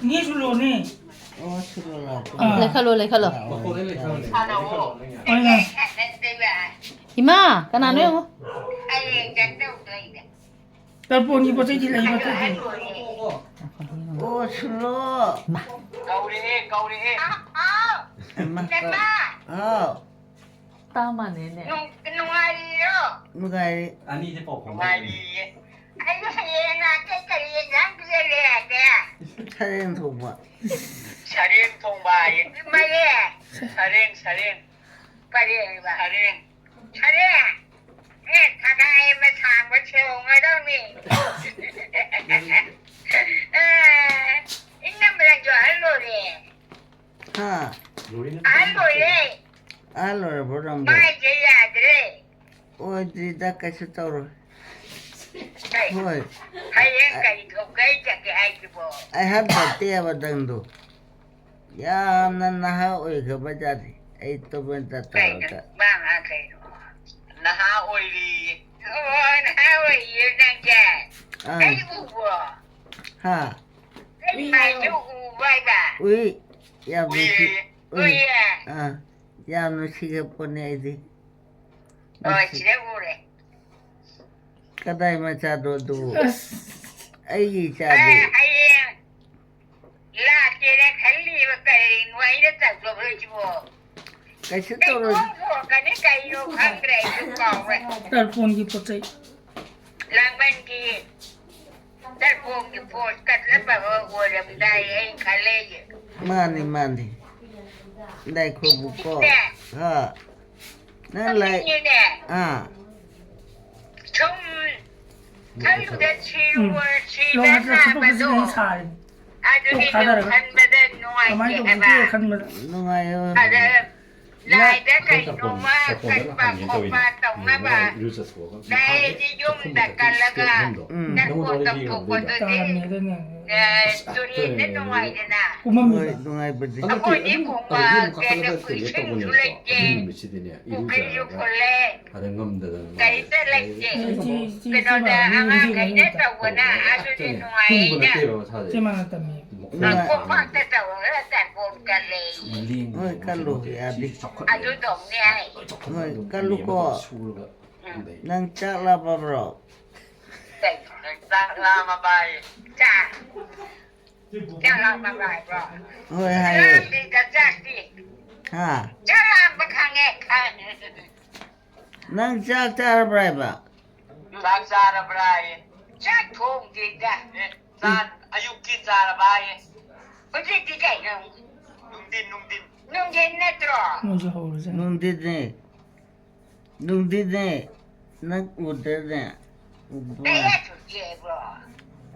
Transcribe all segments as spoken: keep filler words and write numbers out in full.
ꯅꯦ ꯁꯨꯂꯣꯅꯦ꯫ ꯑꯣ, ꯁꯨꯂꯣ ꯂꯥꯛꯄ꯫ ꯑꯥ꯫ ꯂꯩꯈꯠꯂꯣ, ꯂꯩꯈꯠꯂꯣ꯫ ꯂꯥꯛꯑꯣ, ꯂꯥꯛꯑꯣ꯫ ꯍꯣꯏꯅꯦ꯫ ꯏꯃꯥ, ꯀꯅꯥꯅꯣ ꯌꯦꯡꯉꯣ꯫ ꯇꯔꯄꯣꯟꯒꯤ ꯄꯣꯠ ꯆꯩꯗꯤ ꯂꯩꯕ ꯅꯠꯇꯦ꯫ ꯑꯣ, ꯁꯨꯂꯣ꯫ ꯏꯃꯥ꯫ ꯀꯧꯔꯦꯍꯦ, ꯀꯧꯔꯦꯍꯦ꯫ ꯏꯃꯥ, ꯀꯧ-, ꯍꯥꯎ꯫ ꯇꯥ ꯃꯥꯟꯅꯩꯅꯦ꯫ ꯅꯨꯡ-, ꯅꯨꯡꯉꯥꯏꯔꯤꯔꯣ? ꯅꯨꯡꯉꯥꯏꯔꯤ꯫ ꯑꯅꯤꯁꯦ ꯄꯥꯎ ꯐꯥꯎꯅꯔꯦ꯫ ꯅꯨꯡꯉꯥꯏꯔꯤꯌꯦ꯫ ꯑꯩꯅ ꯍꯌꯦꯡ ꯂꯥꯛꯀꯦ, ꯀꯔꯤ ꯌꯦꯟꯖꯥꯡ ꯄꯤꯖꯒꯦ ꯍꯥꯏꯒꯦ? ꯁꯔꯦꯡ ꯊꯣꯡꯕ꯫ ꯁꯔꯦꯡ ꯊꯣꯡꯕ ꯍꯥꯏꯌꯦ꯫ ꯃꯥꯏꯔꯦꯟ꯫ ꯁꯔꯦꯡ, ꯁꯔꯦꯡ꯫ ꯀꯔꯤ ꯍꯥꯏꯕ? ꯁꯔꯦꯡ꯫ ꯁꯔꯦꯡ꯫ ꯑꯦ, ꯈꯒꯥꯏ ꯑꯃ ꯁꯥꯡꯕ ꯁꯦꯝꯍꯧꯒꯗꯧꯅꯤ꯫ ꯑꯦ, ꯏꯅꯝꯃ ꯅꯪꯁꯨ ꯑꯍꯜ ꯑꯣꯏꯔꯦ꯫ ꯍꯥ? ꯑꯍꯜ ꯑꯣꯏꯔꯦ꯫ ꯑꯍꯜ ꯑꯣꯏꯔꯕꯣ ꯅꯪꯕꯣ? ꯃꯥꯏꯁꯦ ꯌꯥꯗ꯭ꯔꯦ꯫ ꯑꯣꯏꯗ꯭ꯔꯤꯗ, ꯀꯩꯁꯨ ꯇꯧꯔꯣꯏ꯫ ꯀꯩ? ꯍꯣꯏ꯫ ꯍꯌꯦꯡ ꯀꯔꯤ ꯊꯣꯛꯀꯩ ꯆꯠꯀꯦ ꯍꯥꯏꯁꯤꯕꯣ? ꯑꯩ ꯍꯥꯔꯠ ꯕꯥꯔꯠꯇꯦ ꯍꯥꯏꯕ ꯅꯪꯗꯣ꯫ ꯌꯥꯝꯅ ꯅꯍꯥ ꯑꯣꯏꯈ꯭ꯔꯕ ꯖꯥꯠꯅꯤ꯫ ꯑꯩ ꯇꯨꯝꯕ ꯀꯩꯅꯣ? ꯇꯧꯔꯒ꯫ ꯃꯥ ꯉꯥ ꯀꯩꯅꯣ? ꯅꯍꯥ ꯑꯣꯏꯔꯤꯌꯦ꯫ ꯑꯣ, ꯅꯍꯥ ꯑꯣꯏꯔꯤꯌꯦ ꯅꯪꯁꯦ꯫ ꯑꯥ꯫ ꯑꯩ ꯎꯕ꯭ꯔꯣ? ꯍꯥ? ꯑꯩ ꯃꯥꯏꯁꯦ ꯎꯕ꯭ꯔꯣ ꯍꯥꯏꯕ? ꯎꯏ꯫ ꯌꯥꯝ ꯅꯨꯡꯁꯤ꯫ ꯎꯏ꯫ ꯎꯏꯌꯦ꯫ ꯑꯥ꯫ ꯌꯥꯝ ꯅꯨꯡꯁꯤꯈ꯭ꯔ ꯄꯣꯠꯅꯤ ꯑꯩꯗꯤ꯫ ꯑꯣ, ꯅꯨꯡꯁꯤ-, ꯁꯤꯗ ꯎꯔꯦ꯫ ꯀꯗꯥꯏ ꯃꯆꯥꯗꯣ ꯑꯗꯨꯕꯨ? ꯑꯁ꯫ ꯑꯩꯒꯤ ꯏꯆꯥꯗꯤ꯫ ꯑꯦ, ꯍꯌꯦꯡ ꯂꯥꯛꯀꯦꯅ ꯈꯜꯂꯤꯕ, ꯀꯔꯤꯅꯣ ꯑꯩꯅ ꯇꯧꯖꯕ꯭ꯔꯣ ꯁꯤꯕꯣ? ꯀꯩꯁꯨ ꯇꯧꯔꯣꯏ꯫ ꯀꯩꯅꯣꯝ ꯄꯨꯔꯛꯀꯅꯤ, ꯀꯩꯅꯣ ꯈꯪꯗ꯭ꯔꯦ, ꯑꯩꯁꯨ ꯀꯥꯎꯔꯦ꯫ ꯇꯔꯄꯣꯟꯒꯤ ꯄꯣꯠ ꯆꯩ꯫ ꯂꯥꯡꯕꯟꯒꯤ ꯇꯔꯄꯣꯟꯒꯤ ꯄꯣꯠ ꯀꯠꯅꯕ ꯑꯣꯏꯔꯝꯗꯥꯏ ꯑꯩ ꯈꯜꯂꯦ꯫ ꯃꯥꯅꯤ, ꯃꯥꯅꯤ꯫ ꯂꯥꯏꯈꯨꯔꯨꯝꯕꯀꯣ꯫ ꯏꯆꯦ꯫ ꯍꯥ꯫ ꯅꯪ ꯂꯥꯏ-, ꯑꯗꯨꯒꯤꯅꯦ꯫ ꯑꯥ꯫ ꯁꯨꯝ ꯈꯜꯂꯨꯗ ꯎꯝ꯫ ꯁꯤꯔꯨ-, ꯁꯤꯕ ꯂꯣꯡꯉꯥꯏꯗ ꯆꯠꯊꯣꯛꯄꯁꯤꯗ ꯅꯥꯕꯗꯣ꯫ ꯑꯩ ꯁꯥꯔꯤꯅꯤ꯫ ꯑꯗꯨꯒꯤꯗꯣ ꯊꯥꯗꯔꯒ꯫ ꯈꯟꯕꯗ ꯀꯃꯥꯏꯅ ꯅꯨꯡꯉꯥꯏꯇꯦ ꯇꯧꯕꯤꯒꯦ ꯍꯥꯏꯕ꯫ ꯈꯟꯕꯗ꯫ ꯅꯨꯡꯉꯥꯏꯌꯣ꯫ ꯑꯗ ꯂꯥꯏꯗ ꯀꯩꯅꯣꯝꯃ ꯀꯠꯄ ꯈꯣꯠꯄ ꯇꯧꯅꯕ꯫ ꯂꯥꯏꯗꯤ ꯌꯨꯝꯗ ꯀꯠꯂꯒ ꯎꯝ꯫ ꯅꯪ ꯀꯣꯟ ꯇꯧꯊꯣꯛꯄꯗꯨꯗꯤ, ꯇꯥꯔꯝꯃꯦ ꯑꯗꯨꯅ꯫ ꯑꯦ, ꯇꯨꯔꯦꯟꯗ ꯅꯨꯡꯉꯥꯏꯗꯅ꯫ ꯀꯨꯝꯃꯝꯃꯤꯕ꯫ ꯍꯣꯏ, ꯅꯨꯡꯉꯥꯏꯕꯗꯤ꯫ ꯑꯩꯈꯣꯏꯗꯤ ꯀꯨꯝꯕ ꯀꯩꯅꯣ ꯏꯁꯤꯡꯁꯨ ꯂꯩꯇꯦ꯫ ꯄꯨꯈ꯭ꯔꯤꯁꯨ ꯈꯨꯜꯂꯦ꯫ ꯑꯗ ꯉꯝꯗꯗꯅ ꯀꯩꯝꯇ ꯂꯩꯇꯦ꯫ ꯏꯆꯦ, ꯏꯆꯦ, ꯏꯆꯦ ꯀꯩꯅꯣꯗ ꯃꯥ ꯑꯉꯥꯡꯈꯩꯅ ꯃꯤꯡꯗꯤ ꯇꯧꯕꯅ ꯑꯗꯨꯗꯤ ꯇꯨꯝꯕ ꯅꯨꯡꯉꯥꯏꯌꯦꯅ꯫ ꯅꯠꯇꯦꯕ ꯃꯁꯥꯁꯦ꯫ ꯏꯆꯦ ꯃꯥꯅ ꯇꯝꯃꯤ꯫ ꯃꯈꯣꯡ ꯃꯈꯣꯡ ꯄꯥꯡ ꯄꯥꯛꯇ ꯇꯧꯔꯒ ꯇꯥꯟꯕꯣꯝ ꯀꯜꯂꯦ꯫ ꯍꯣꯏ, ꯀꯜꯂꯨ, ꯌꯥꯗꯦ꯫ ꯁꯤ ꯆꯥꯎꯈꯠꯂꯦ꯫ ꯑꯗꯨ ꯇꯧꯅꯤ ꯍꯥꯏ꯫ ꯂꯣꯏ ꯆꯥꯎꯈꯠꯂꯦ꯫ ꯍꯣꯏ, ꯑꯗꯨꯝ ꯀꯜꯂꯨꯀꯣ꯫ ꯃꯤꯅꯦꯕ ꯁꯨꯔꯒ ꯎꯝ꯫ ꯂꯩ꯫ ꯅꯪ ꯆꯥꯛ ꯂꯥꯝꯃꯕ꯭ꯔꯣ? ꯀꯩꯅꯣ, ꯅꯪ ꯆꯥꯛ ꯂꯥꯝꯃꯕ ꯍꯥꯏ? ꯆꯥꯛ꯫ ꯆꯥꯛ ꯂꯥꯝꯃꯕ ꯍꯥꯏꯕ꯭ꯔꯣ? ꯍꯣꯏ ꯍꯥꯏꯌꯦ꯫ ꯂꯥꯝꯗ꯭ꯔꯤꯗ ꯆꯥꯛꯇꯤ꯫ ꯍꯥ? ꯆꯥꯛ ꯂꯥꯝꯕ ꯈꯪꯉꯦ, ꯈꯪꯉꯦ꯫ ꯅꯪ ꯆꯥꯛ ꯆꯥꯔꯕ꯭ꯔꯥ ꯍꯥꯏꯕ? ꯆꯥꯛ ꯆꯥꯔꯕ꯭ꯔꯥ ꯍꯥꯏꯌꯦ? ꯆꯥꯛ ꯊꯣꯡꯗ꯭ꯔꯤꯗ꯫ ꯑꯦ, ꯆꯥ-, ꯑꯌꯨꯛꯀꯤ ꯆꯥꯔꯕ ꯍꯥꯏꯌꯦ? ꯍꯧꯖꯤꯛꯇꯤ ꯀꯩꯅꯣ? ꯅꯨꯡꯊꯤꯟ, ꯅꯨꯡꯊꯤꯟ꯫ ꯅꯨꯡꯊꯤꯟ ꯅꯠꯇ꯭ꯔꯣ? ꯃꯣꯏꯁꯨ ꯍꯧꯔꯖꯥꯠꯅꯤ꯫ ꯅꯨꯡꯊꯤꯟꯅꯦ꯫ ꯅꯨꯡꯊꯤꯟꯅꯦ꯫ ꯅꯪ ꯎꯗ꯭ꯔꯅꯦ? ꯎꯕ꯭ꯔꯥ? ꯀꯩ ꯍꯥꯏ ꯊꯣꯛꯀꯦ ꯍꯥꯏꯕ꯭ꯔꯣ?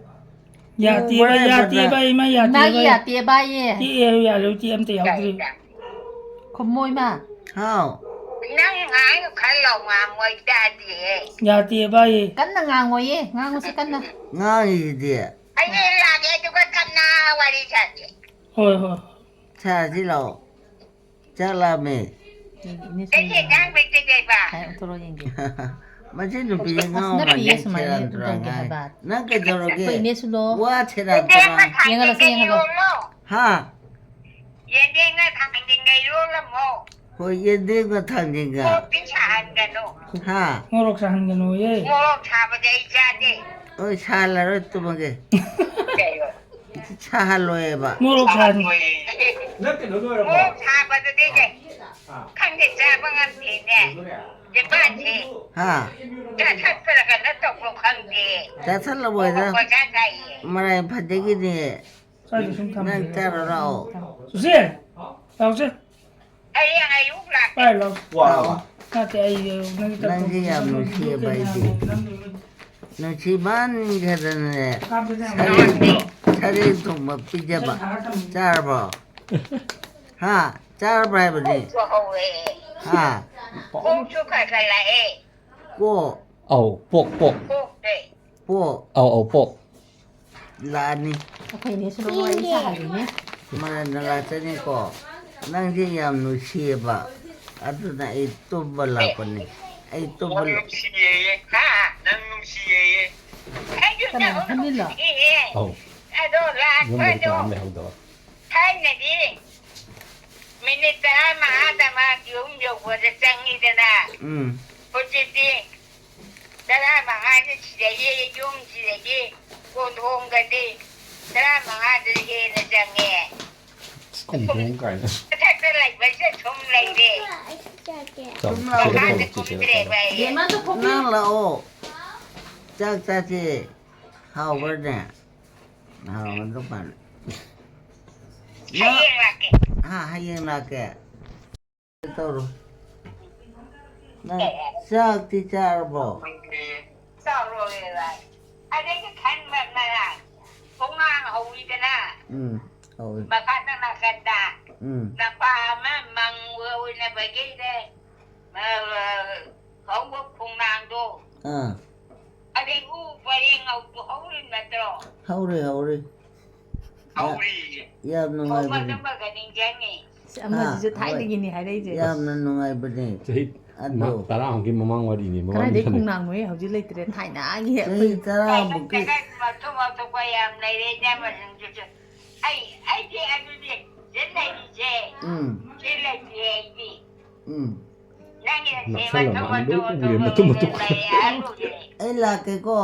ꯌꯥꯇꯦꯕ, ꯎꯕ꯭ꯔꯥ ꯍꯥꯏꯕ ꯌꯥꯇꯦꯕ, ꯅꯪ? ꯏꯃꯥ, ꯌꯥꯇꯦꯕ꯫ ꯃꯥꯒꯤ ꯌꯥꯇꯦꯕ ꯍꯥꯏꯌꯦ꯫ ꯇꯦꯛꯑꯦ ꯍꯥꯏꯕ ꯌꯥꯔꯣꯏ, ꯇꯦꯛ ꯑꯝꯇ ꯌꯥꯎꯗ꯭ꯔꯤ꯫ ꯀꯩꯗ? ꯈꯨꯝꯃꯣꯏ ꯃꯥ꯫ ꯍꯥꯎ꯫ ꯅꯪ ꯉꯥꯡꯉꯤꯗꯣ ꯈꯔ ꯂꯥꯎ ꯉꯥꯡꯉꯣ, ꯑꯩ ꯇꯥꯗꯤꯌꯦ꯫ ꯌꯥꯇꯦꯕ ꯍꯥꯏꯌꯦ꯫ ꯀꯟꯅ ꯉꯥꯡꯉꯣꯌꯦ, ꯉꯥꯡꯉꯨꯁꯦ ꯀꯟꯅ꯫ ꯉꯥꯡꯉꯤꯁꯤꯗꯤ꯫ ꯑꯩ ꯂꯥꯛꯑꯒꯦ, ꯑꯗꯨꯒ ꯀꯟꯅ ꯋꯥꯔꯤ ꯁꯥꯁꯦ꯫ ꯍꯣꯏ, ꯍꯣꯏ꯫ ꯁꯥꯁꯤ ꯂꯥꯛꯑꯣ꯫ ꯆꯥꯛ ꯂꯥꯝꯃꯦ꯫ ꯌꯦꯡꯒꯦ, ꯏꯅꯦꯁꯨ ꯀꯩ ꯌꯦꯡꯒꯦ꯫ ꯌꯦꯟꯖꯥꯡ ꯂꯩꯇꯦ ꯀꯩꯕ? ꯍꯥꯏ, ꯑꯣꯟꯊꯣꯔꯛꯑꯣ ꯌꯦꯡꯒꯦ꯫ ꯃꯁꯤ ꯅꯨꯄꯤꯁꯦ ꯉꯥꯎꯔꯝꯃꯅꯤ, ꯅꯠꯇꯦ, ꯁꯨꯃꯥꯏꯅ ꯁꯦꯔꯥꯟ ꯇꯨꯔꯥꯟ ꯇꯧꯒꯦ ꯉꯥꯡꯉꯤ꯫ ꯍꯥꯏꯕ꯫ ꯅꯪ ꯀꯩꯗꯧꯔꯒꯦ? ꯑꯩꯈꯣꯏ ꯏꯅꯦꯁꯨ ꯂꯣ꯫ ꯋꯥ ꯁꯦꯔꯥꯟ ꯇꯨꯔꯥꯟ꯫ ꯌꯦꯡꯍꯜꯂꯁꯤ, ꯌꯦꯡꯍꯜꯂꯣ꯫ ꯍꯥ? ꯌꯦꯟꯗꯦꯝꯒ ꯊꯥꯡꯖꯤꯡꯒ ꯏꯔꯣꯜꯂꯝꯃꯣ꯫ ꯍꯣꯏ, ꯌꯦꯟꯗꯦꯝꯒ ꯊꯥꯡꯖꯤꯡꯒ꯫ ꯃꯣꯔꯣꯛꯇꯤ ꯁꯥꯍꯟꯒꯅꯨ꯫ ꯍꯥ? ꯃꯣꯔꯣꯛ ꯁꯥꯍꯟꯒꯅꯨꯌꯦ꯫ ꯃꯣꯔꯣꯛ ꯁꯥꯕꯗꯤ ꯑꯩ ꯆꯥꯗꯦ꯫ ꯍꯣꯏ, ꯁꯥꯍꯜꯂꯔꯣꯏ, ꯇꯨꯝꯃꯒꯦ꯫ ꯀꯩꯅꯣ? ꯁꯥꯍꯜꯂꯣꯏꯕ꯫ ꯃꯣꯔꯣꯛ ꯁꯥꯍꯟ-, ꯅꯪ ꯀꯩꯅꯣ ꯂꯣꯏꯔꯕꯣ? ꯃꯣꯔꯣꯛ ꯁꯥꯕꯗꯨꯗꯤ ꯀꯩ? ꯈꯪꯗꯦ, ꯆꯥꯕ ꯉꯝꯗꯦꯅꯦ꯫ ꯆꯤꯝꯕꯥꯟꯁꯦ꯫ ꯍꯥ? ꯆꯥꯊꯠꯄ꯭ꯔꯥ ꯀꯩꯅꯣ ꯇꯧꯕ꯭ꯔꯣ ꯈꯪꯗꯦ꯫ ꯆꯥꯊꯠꯂꯕꯣꯏꯗ꯫ ꯃꯣꯔꯣꯛ ꯄꯪꯆꯥ ꯆꯥꯏꯌꯦ꯫ ꯃꯔꯥꯏ ꯐꯗꯒꯤꯅꯦ꯫ ꯁ꯭ꯋꯥꯏꯗ ꯁꯨꯝ ꯊꯝꯕꯤꯔꯣ꯫ ꯅꯪ ꯆꯥꯔꯣ ꯂꯥꯛꯑꯣ꯫ ꯁꯨꯁꯤ! ꯂꯥꯛꯑꯣꯁꯦ꯫ ꯍꯌꯦꯡ ꯑꯌꯨꯛ ꯂꯥꯛꯀꯦ꯫ ꯄꯥꯏ ꯂꯥꯛꯑꯣ꯫ ꯋꯥꯔꯕ? ꯅꯠꯇꯦ, ꯑꯩ ꯅꯪꯒꯤ ꯅꯪꯁꯦ ꯌꯥꯝ ꯅꯨꯡꯁꯤꯌꯦꯕ ꯑꯩꯗꯤ꯫ ꯅꯨꯡꯁꯤꯃꯟꯈ꯭ꯔꯗꯅꯅꯦ꯫ ꯁꯔꯦꯡ, ꯁꯔꯦꯡ ꯊꯣꯡꯕ ꯄꯤꯖꯕ꯫ ꯆꯥꯔꯕꯣ? ꯍꯥ? ꯆꯥꯔꯕ꯭ꯔꯥ ꯍꯥꯏꯕꯅꯤ? ꯀꯣꯛꯁꯨ ꯍꯧꯋꯦ꯫ ꯍꯥ? ꯀꯣꯛꯁꯨ ꯈꯔ ꯈꯔ ꯂꯥꯛꯑꯦ꯫ ꯀꯣꯛ? ꯑꯧ, ꯄꯣꯛ, ꯄꯣꯛ꯫ ꯀꯣꯛꯁꯦ꯫ ꯄꯣꯛ? ꯑꯧ, ꯑꯧ, ꯄꯣꯛ꯫ ꯂꯥꯛꯑꯅꯤ꯫ ꯑꯩꯈꯣꯏ ꯏꯅꯦꯁꯨ ꯅꯉꯣꯟꯗ ꯋꯥꯔꯤ ꯁꯥꯍꯜꯂꯤꯅꯦ꯫ ꯃꯔꯟꯅ ꯂꯥꯛꯆꯅꯤꯀꯣ꯫ ꯅꯪꯗꯤ ꯌꯥꯝ ꯅꯨꯡꯁꯤꯌꯦꯕ꯫ ꯑꯗꯨꯅ ꯑꯩ ꯇꯨꯝꯕ ꯂꯥꯛꯄꯅꯤ꯫ ꯑꯩ ꯇꯨꯝꯕ ꯅꯪ ꯅꯨꯡꯁꯤꯌꯦꯌꯦ꯫ ꯍꯥ? ꯅꯪ ꯅꯨꯡꯁꯤꯌꯦꯌꯦ꯫ ꯑꯩꯁꯨ ꯀꯅꯥꯅꯣ ꯅꯪ ꯐꯝꯃꯤꯜꯂꯣ? ꯅꯨꯡꯁꯤꯌꯦ꯫ ꯑꯧ꯫ ꯑꯗꯣ ꯌꯨꯝꯗꯗꯤ ꯂꯥꯛꯄꯗꯣ ꯀꯅꯥꯝ ꯂꯩꯍꯧꯗꯕ꯫ ꯊꯥꯏꯅꯗꯤ ꯃꯤꯅꯤꯠ ꯇꯔꯥꯃꯉꯥꯗ ꯃꯥ ꯌꯨꯝ ꯌꯧꯕꯗ ꯆꯪꯉꯤꯗꯅ꯫ ꯎꯝ꯫ ꯍꯧꯖꯤꯛꯇꯤ ꯇꯔꯥꯃꯉꯥꯗ ꯁꯤꯗꯒꯤ, ꯌꯨꯝꯁꯤꯗꯒꯤ ꯀꯣꯟꯊꯣꯡꯒꯗꯤ ꯇꯔꯥꯃꯉꯥꯗ ꯍꯦꯟꯅ ꯆꯪꯉꯦ꯫ ꯑꯁ, ꯀꯣꯟꯊꯣꯡ ꯀꯥꯏꯅ꯫ ꯃꯊꯛꯇ ꯂꯩꯕꯁꯦ ꯁꯨꯝ ꯂꯩꯔꯦ꯫ ꯆꯥꯎ, ꯁꯨꯝ ꯆꯤꯆꯦꯗ ꯂꯥꯎꯔꯦ꯫ ꯀꯧꯔꯣ, ꯆꯤꯆꯦꯗ ꯀꯧꯔꯣ꯫ ꯃꯈꯥꯗ ꯀꯨꯝꯗ꯭ꯔꯦꯕ ꯑꯩ꯫ ꯕꯦꯝꯃ, ꯑꯗꯨ ꯈꯣꯝꯕꯤꯌꯨ꯫ ꯅꯪ ꯂꯥꯛꯑꯣ꯫ ꯆꯥꯛ ꯆꯥꯁꯦ꯫ ꯍꯥꯎꯕ꯭ꯔꯅꯦ? ꯍꯥꯎꯕ ꯗꯨꯀꯥꯟ꯫ ꯍꯌꯦꯡ ꯂꯥꯛꯀꯦ꯫ ꯍꯥ, ꯍꯌꯦꯡ ꯂꯥꯛꯀꯦ꯫ ꯇꯧꯔꯣ꯫ ꯅꯪ ꯆꯥꯛꯇꯤ ꯆꯥꯔꯕꯣ? ꯆꯥꯔꯣꯏ ꯚꯥꯏ꯫ ꯑꯗꯒꯤ ꯈꯟꯕ ꯉꯔꯥꯡ ꯈꯣꯡꯅꯥꯡ ꯍꯧꯋꯤꯗꯅ꯫ ꯎꯝ, ꯍꯧꯋꯤ꯫ ꯃꯈꯥꯗ ꯅꯥꯀꯟꯗ꯫ ꯎꯝ꯫ ꯂꯝꯄꯥꯛ ꯑꯃ ꯃꯪꯒ ꯑꯣꯏꯅꯕꯒꯤꯅꯦ꯫ ꯑ, ꯍꯧꯕ ꯈꯣꯡꯅꯥꯡꯗꯣ꯫ ꯑꯥ꯫ ꯑꯗꯩ ꯎ ꯄꯔꯦꯡ ꯍꯧ-, ꯍꯧꯔꯤ ꯅꯠꯇ꯭ꯔꯣ? ꯍꯧꯔꯤ, ꯍꯧꯔꯤ꯫ ꯍꯧꯔꯤ꯫ ꯌꯥꯝ ꯅꯨꯡꯉꯥꯏꯕꯅꯤ꯫ ꯍꯧꯕꯗꯨꯃꯒ ꯅꯤꯡꯁꯤꯡꯉꯤ꯫ ꯑꯁ, ꯑꯃꯁꯤꯁꯨ ꯍꯥ, ꯊꯥꯏꯅꯒꯤꯅꯤ ꯍꯣꯏ꯫ ꯍꯥꯏꯔꯛꯏꯁꯦ꯫ ꯌꯥꯝꯅ ꯅꯨꯡꯉꯥꯏꯕꯅꯦ꯫ ꯆꯍꯤ ꯑꯗꯣ ꯃ-, ꯇꯔꯥꯃꯨꯛꯀꯤ ꯃꯃꯥꯡ ꯋꯥꯔꯤꯅꯤ, ꯃꯃꯥꯡ ꯀꯗꯥꯏꯗꯩ ꯁꯥꯟꯅꯩ꯫ ꯈꯣꯡꯅꯥꯡꯅꯣꯍꯦ? ꯍꯧꯖꯤꯛ ꯂꯩꯇ꯭ꯔꯦ, ꯊꯥꯏꯅꯒꯤ ꯆꯍꯤ ꯑꯩꯈꯣꯏ꯫ ꯇꯔꯥꯃꯨꯛꯀꯤ ꯃꯊꯨꯝ ꯃꯊꯨꯝꯕ ꯌꯥꯝ ꯂꯩꯔꯦ, ꯏꯅꯝꯃꯁꯤꯡꯗꯨꯁꯨ꯫ ꯑꯩ, ꯑꯩꯗꯤ ꯑꯗꯨꯗꯤ ꯁꯤꯗ ꯂꯩꯔꯤꯁꯦ꯫ ꯎꯝ꯫ ꯁꯤ ꯂꯩꯇꯦ ꯑꯩꯗꯤ꯫ ꯎꯝ꯫ ꯅꯛꯁꯜꯂ ꯃꯥꯜꯂꯦ, ꯂꯣꯏ ꯎꯔꯦ, ꯃꯇꯨꯝ ꯃꯇꯨꯝ꯫ ꯑꯩ ꯂꯥꯛꯀꯦꯀꯣ꯫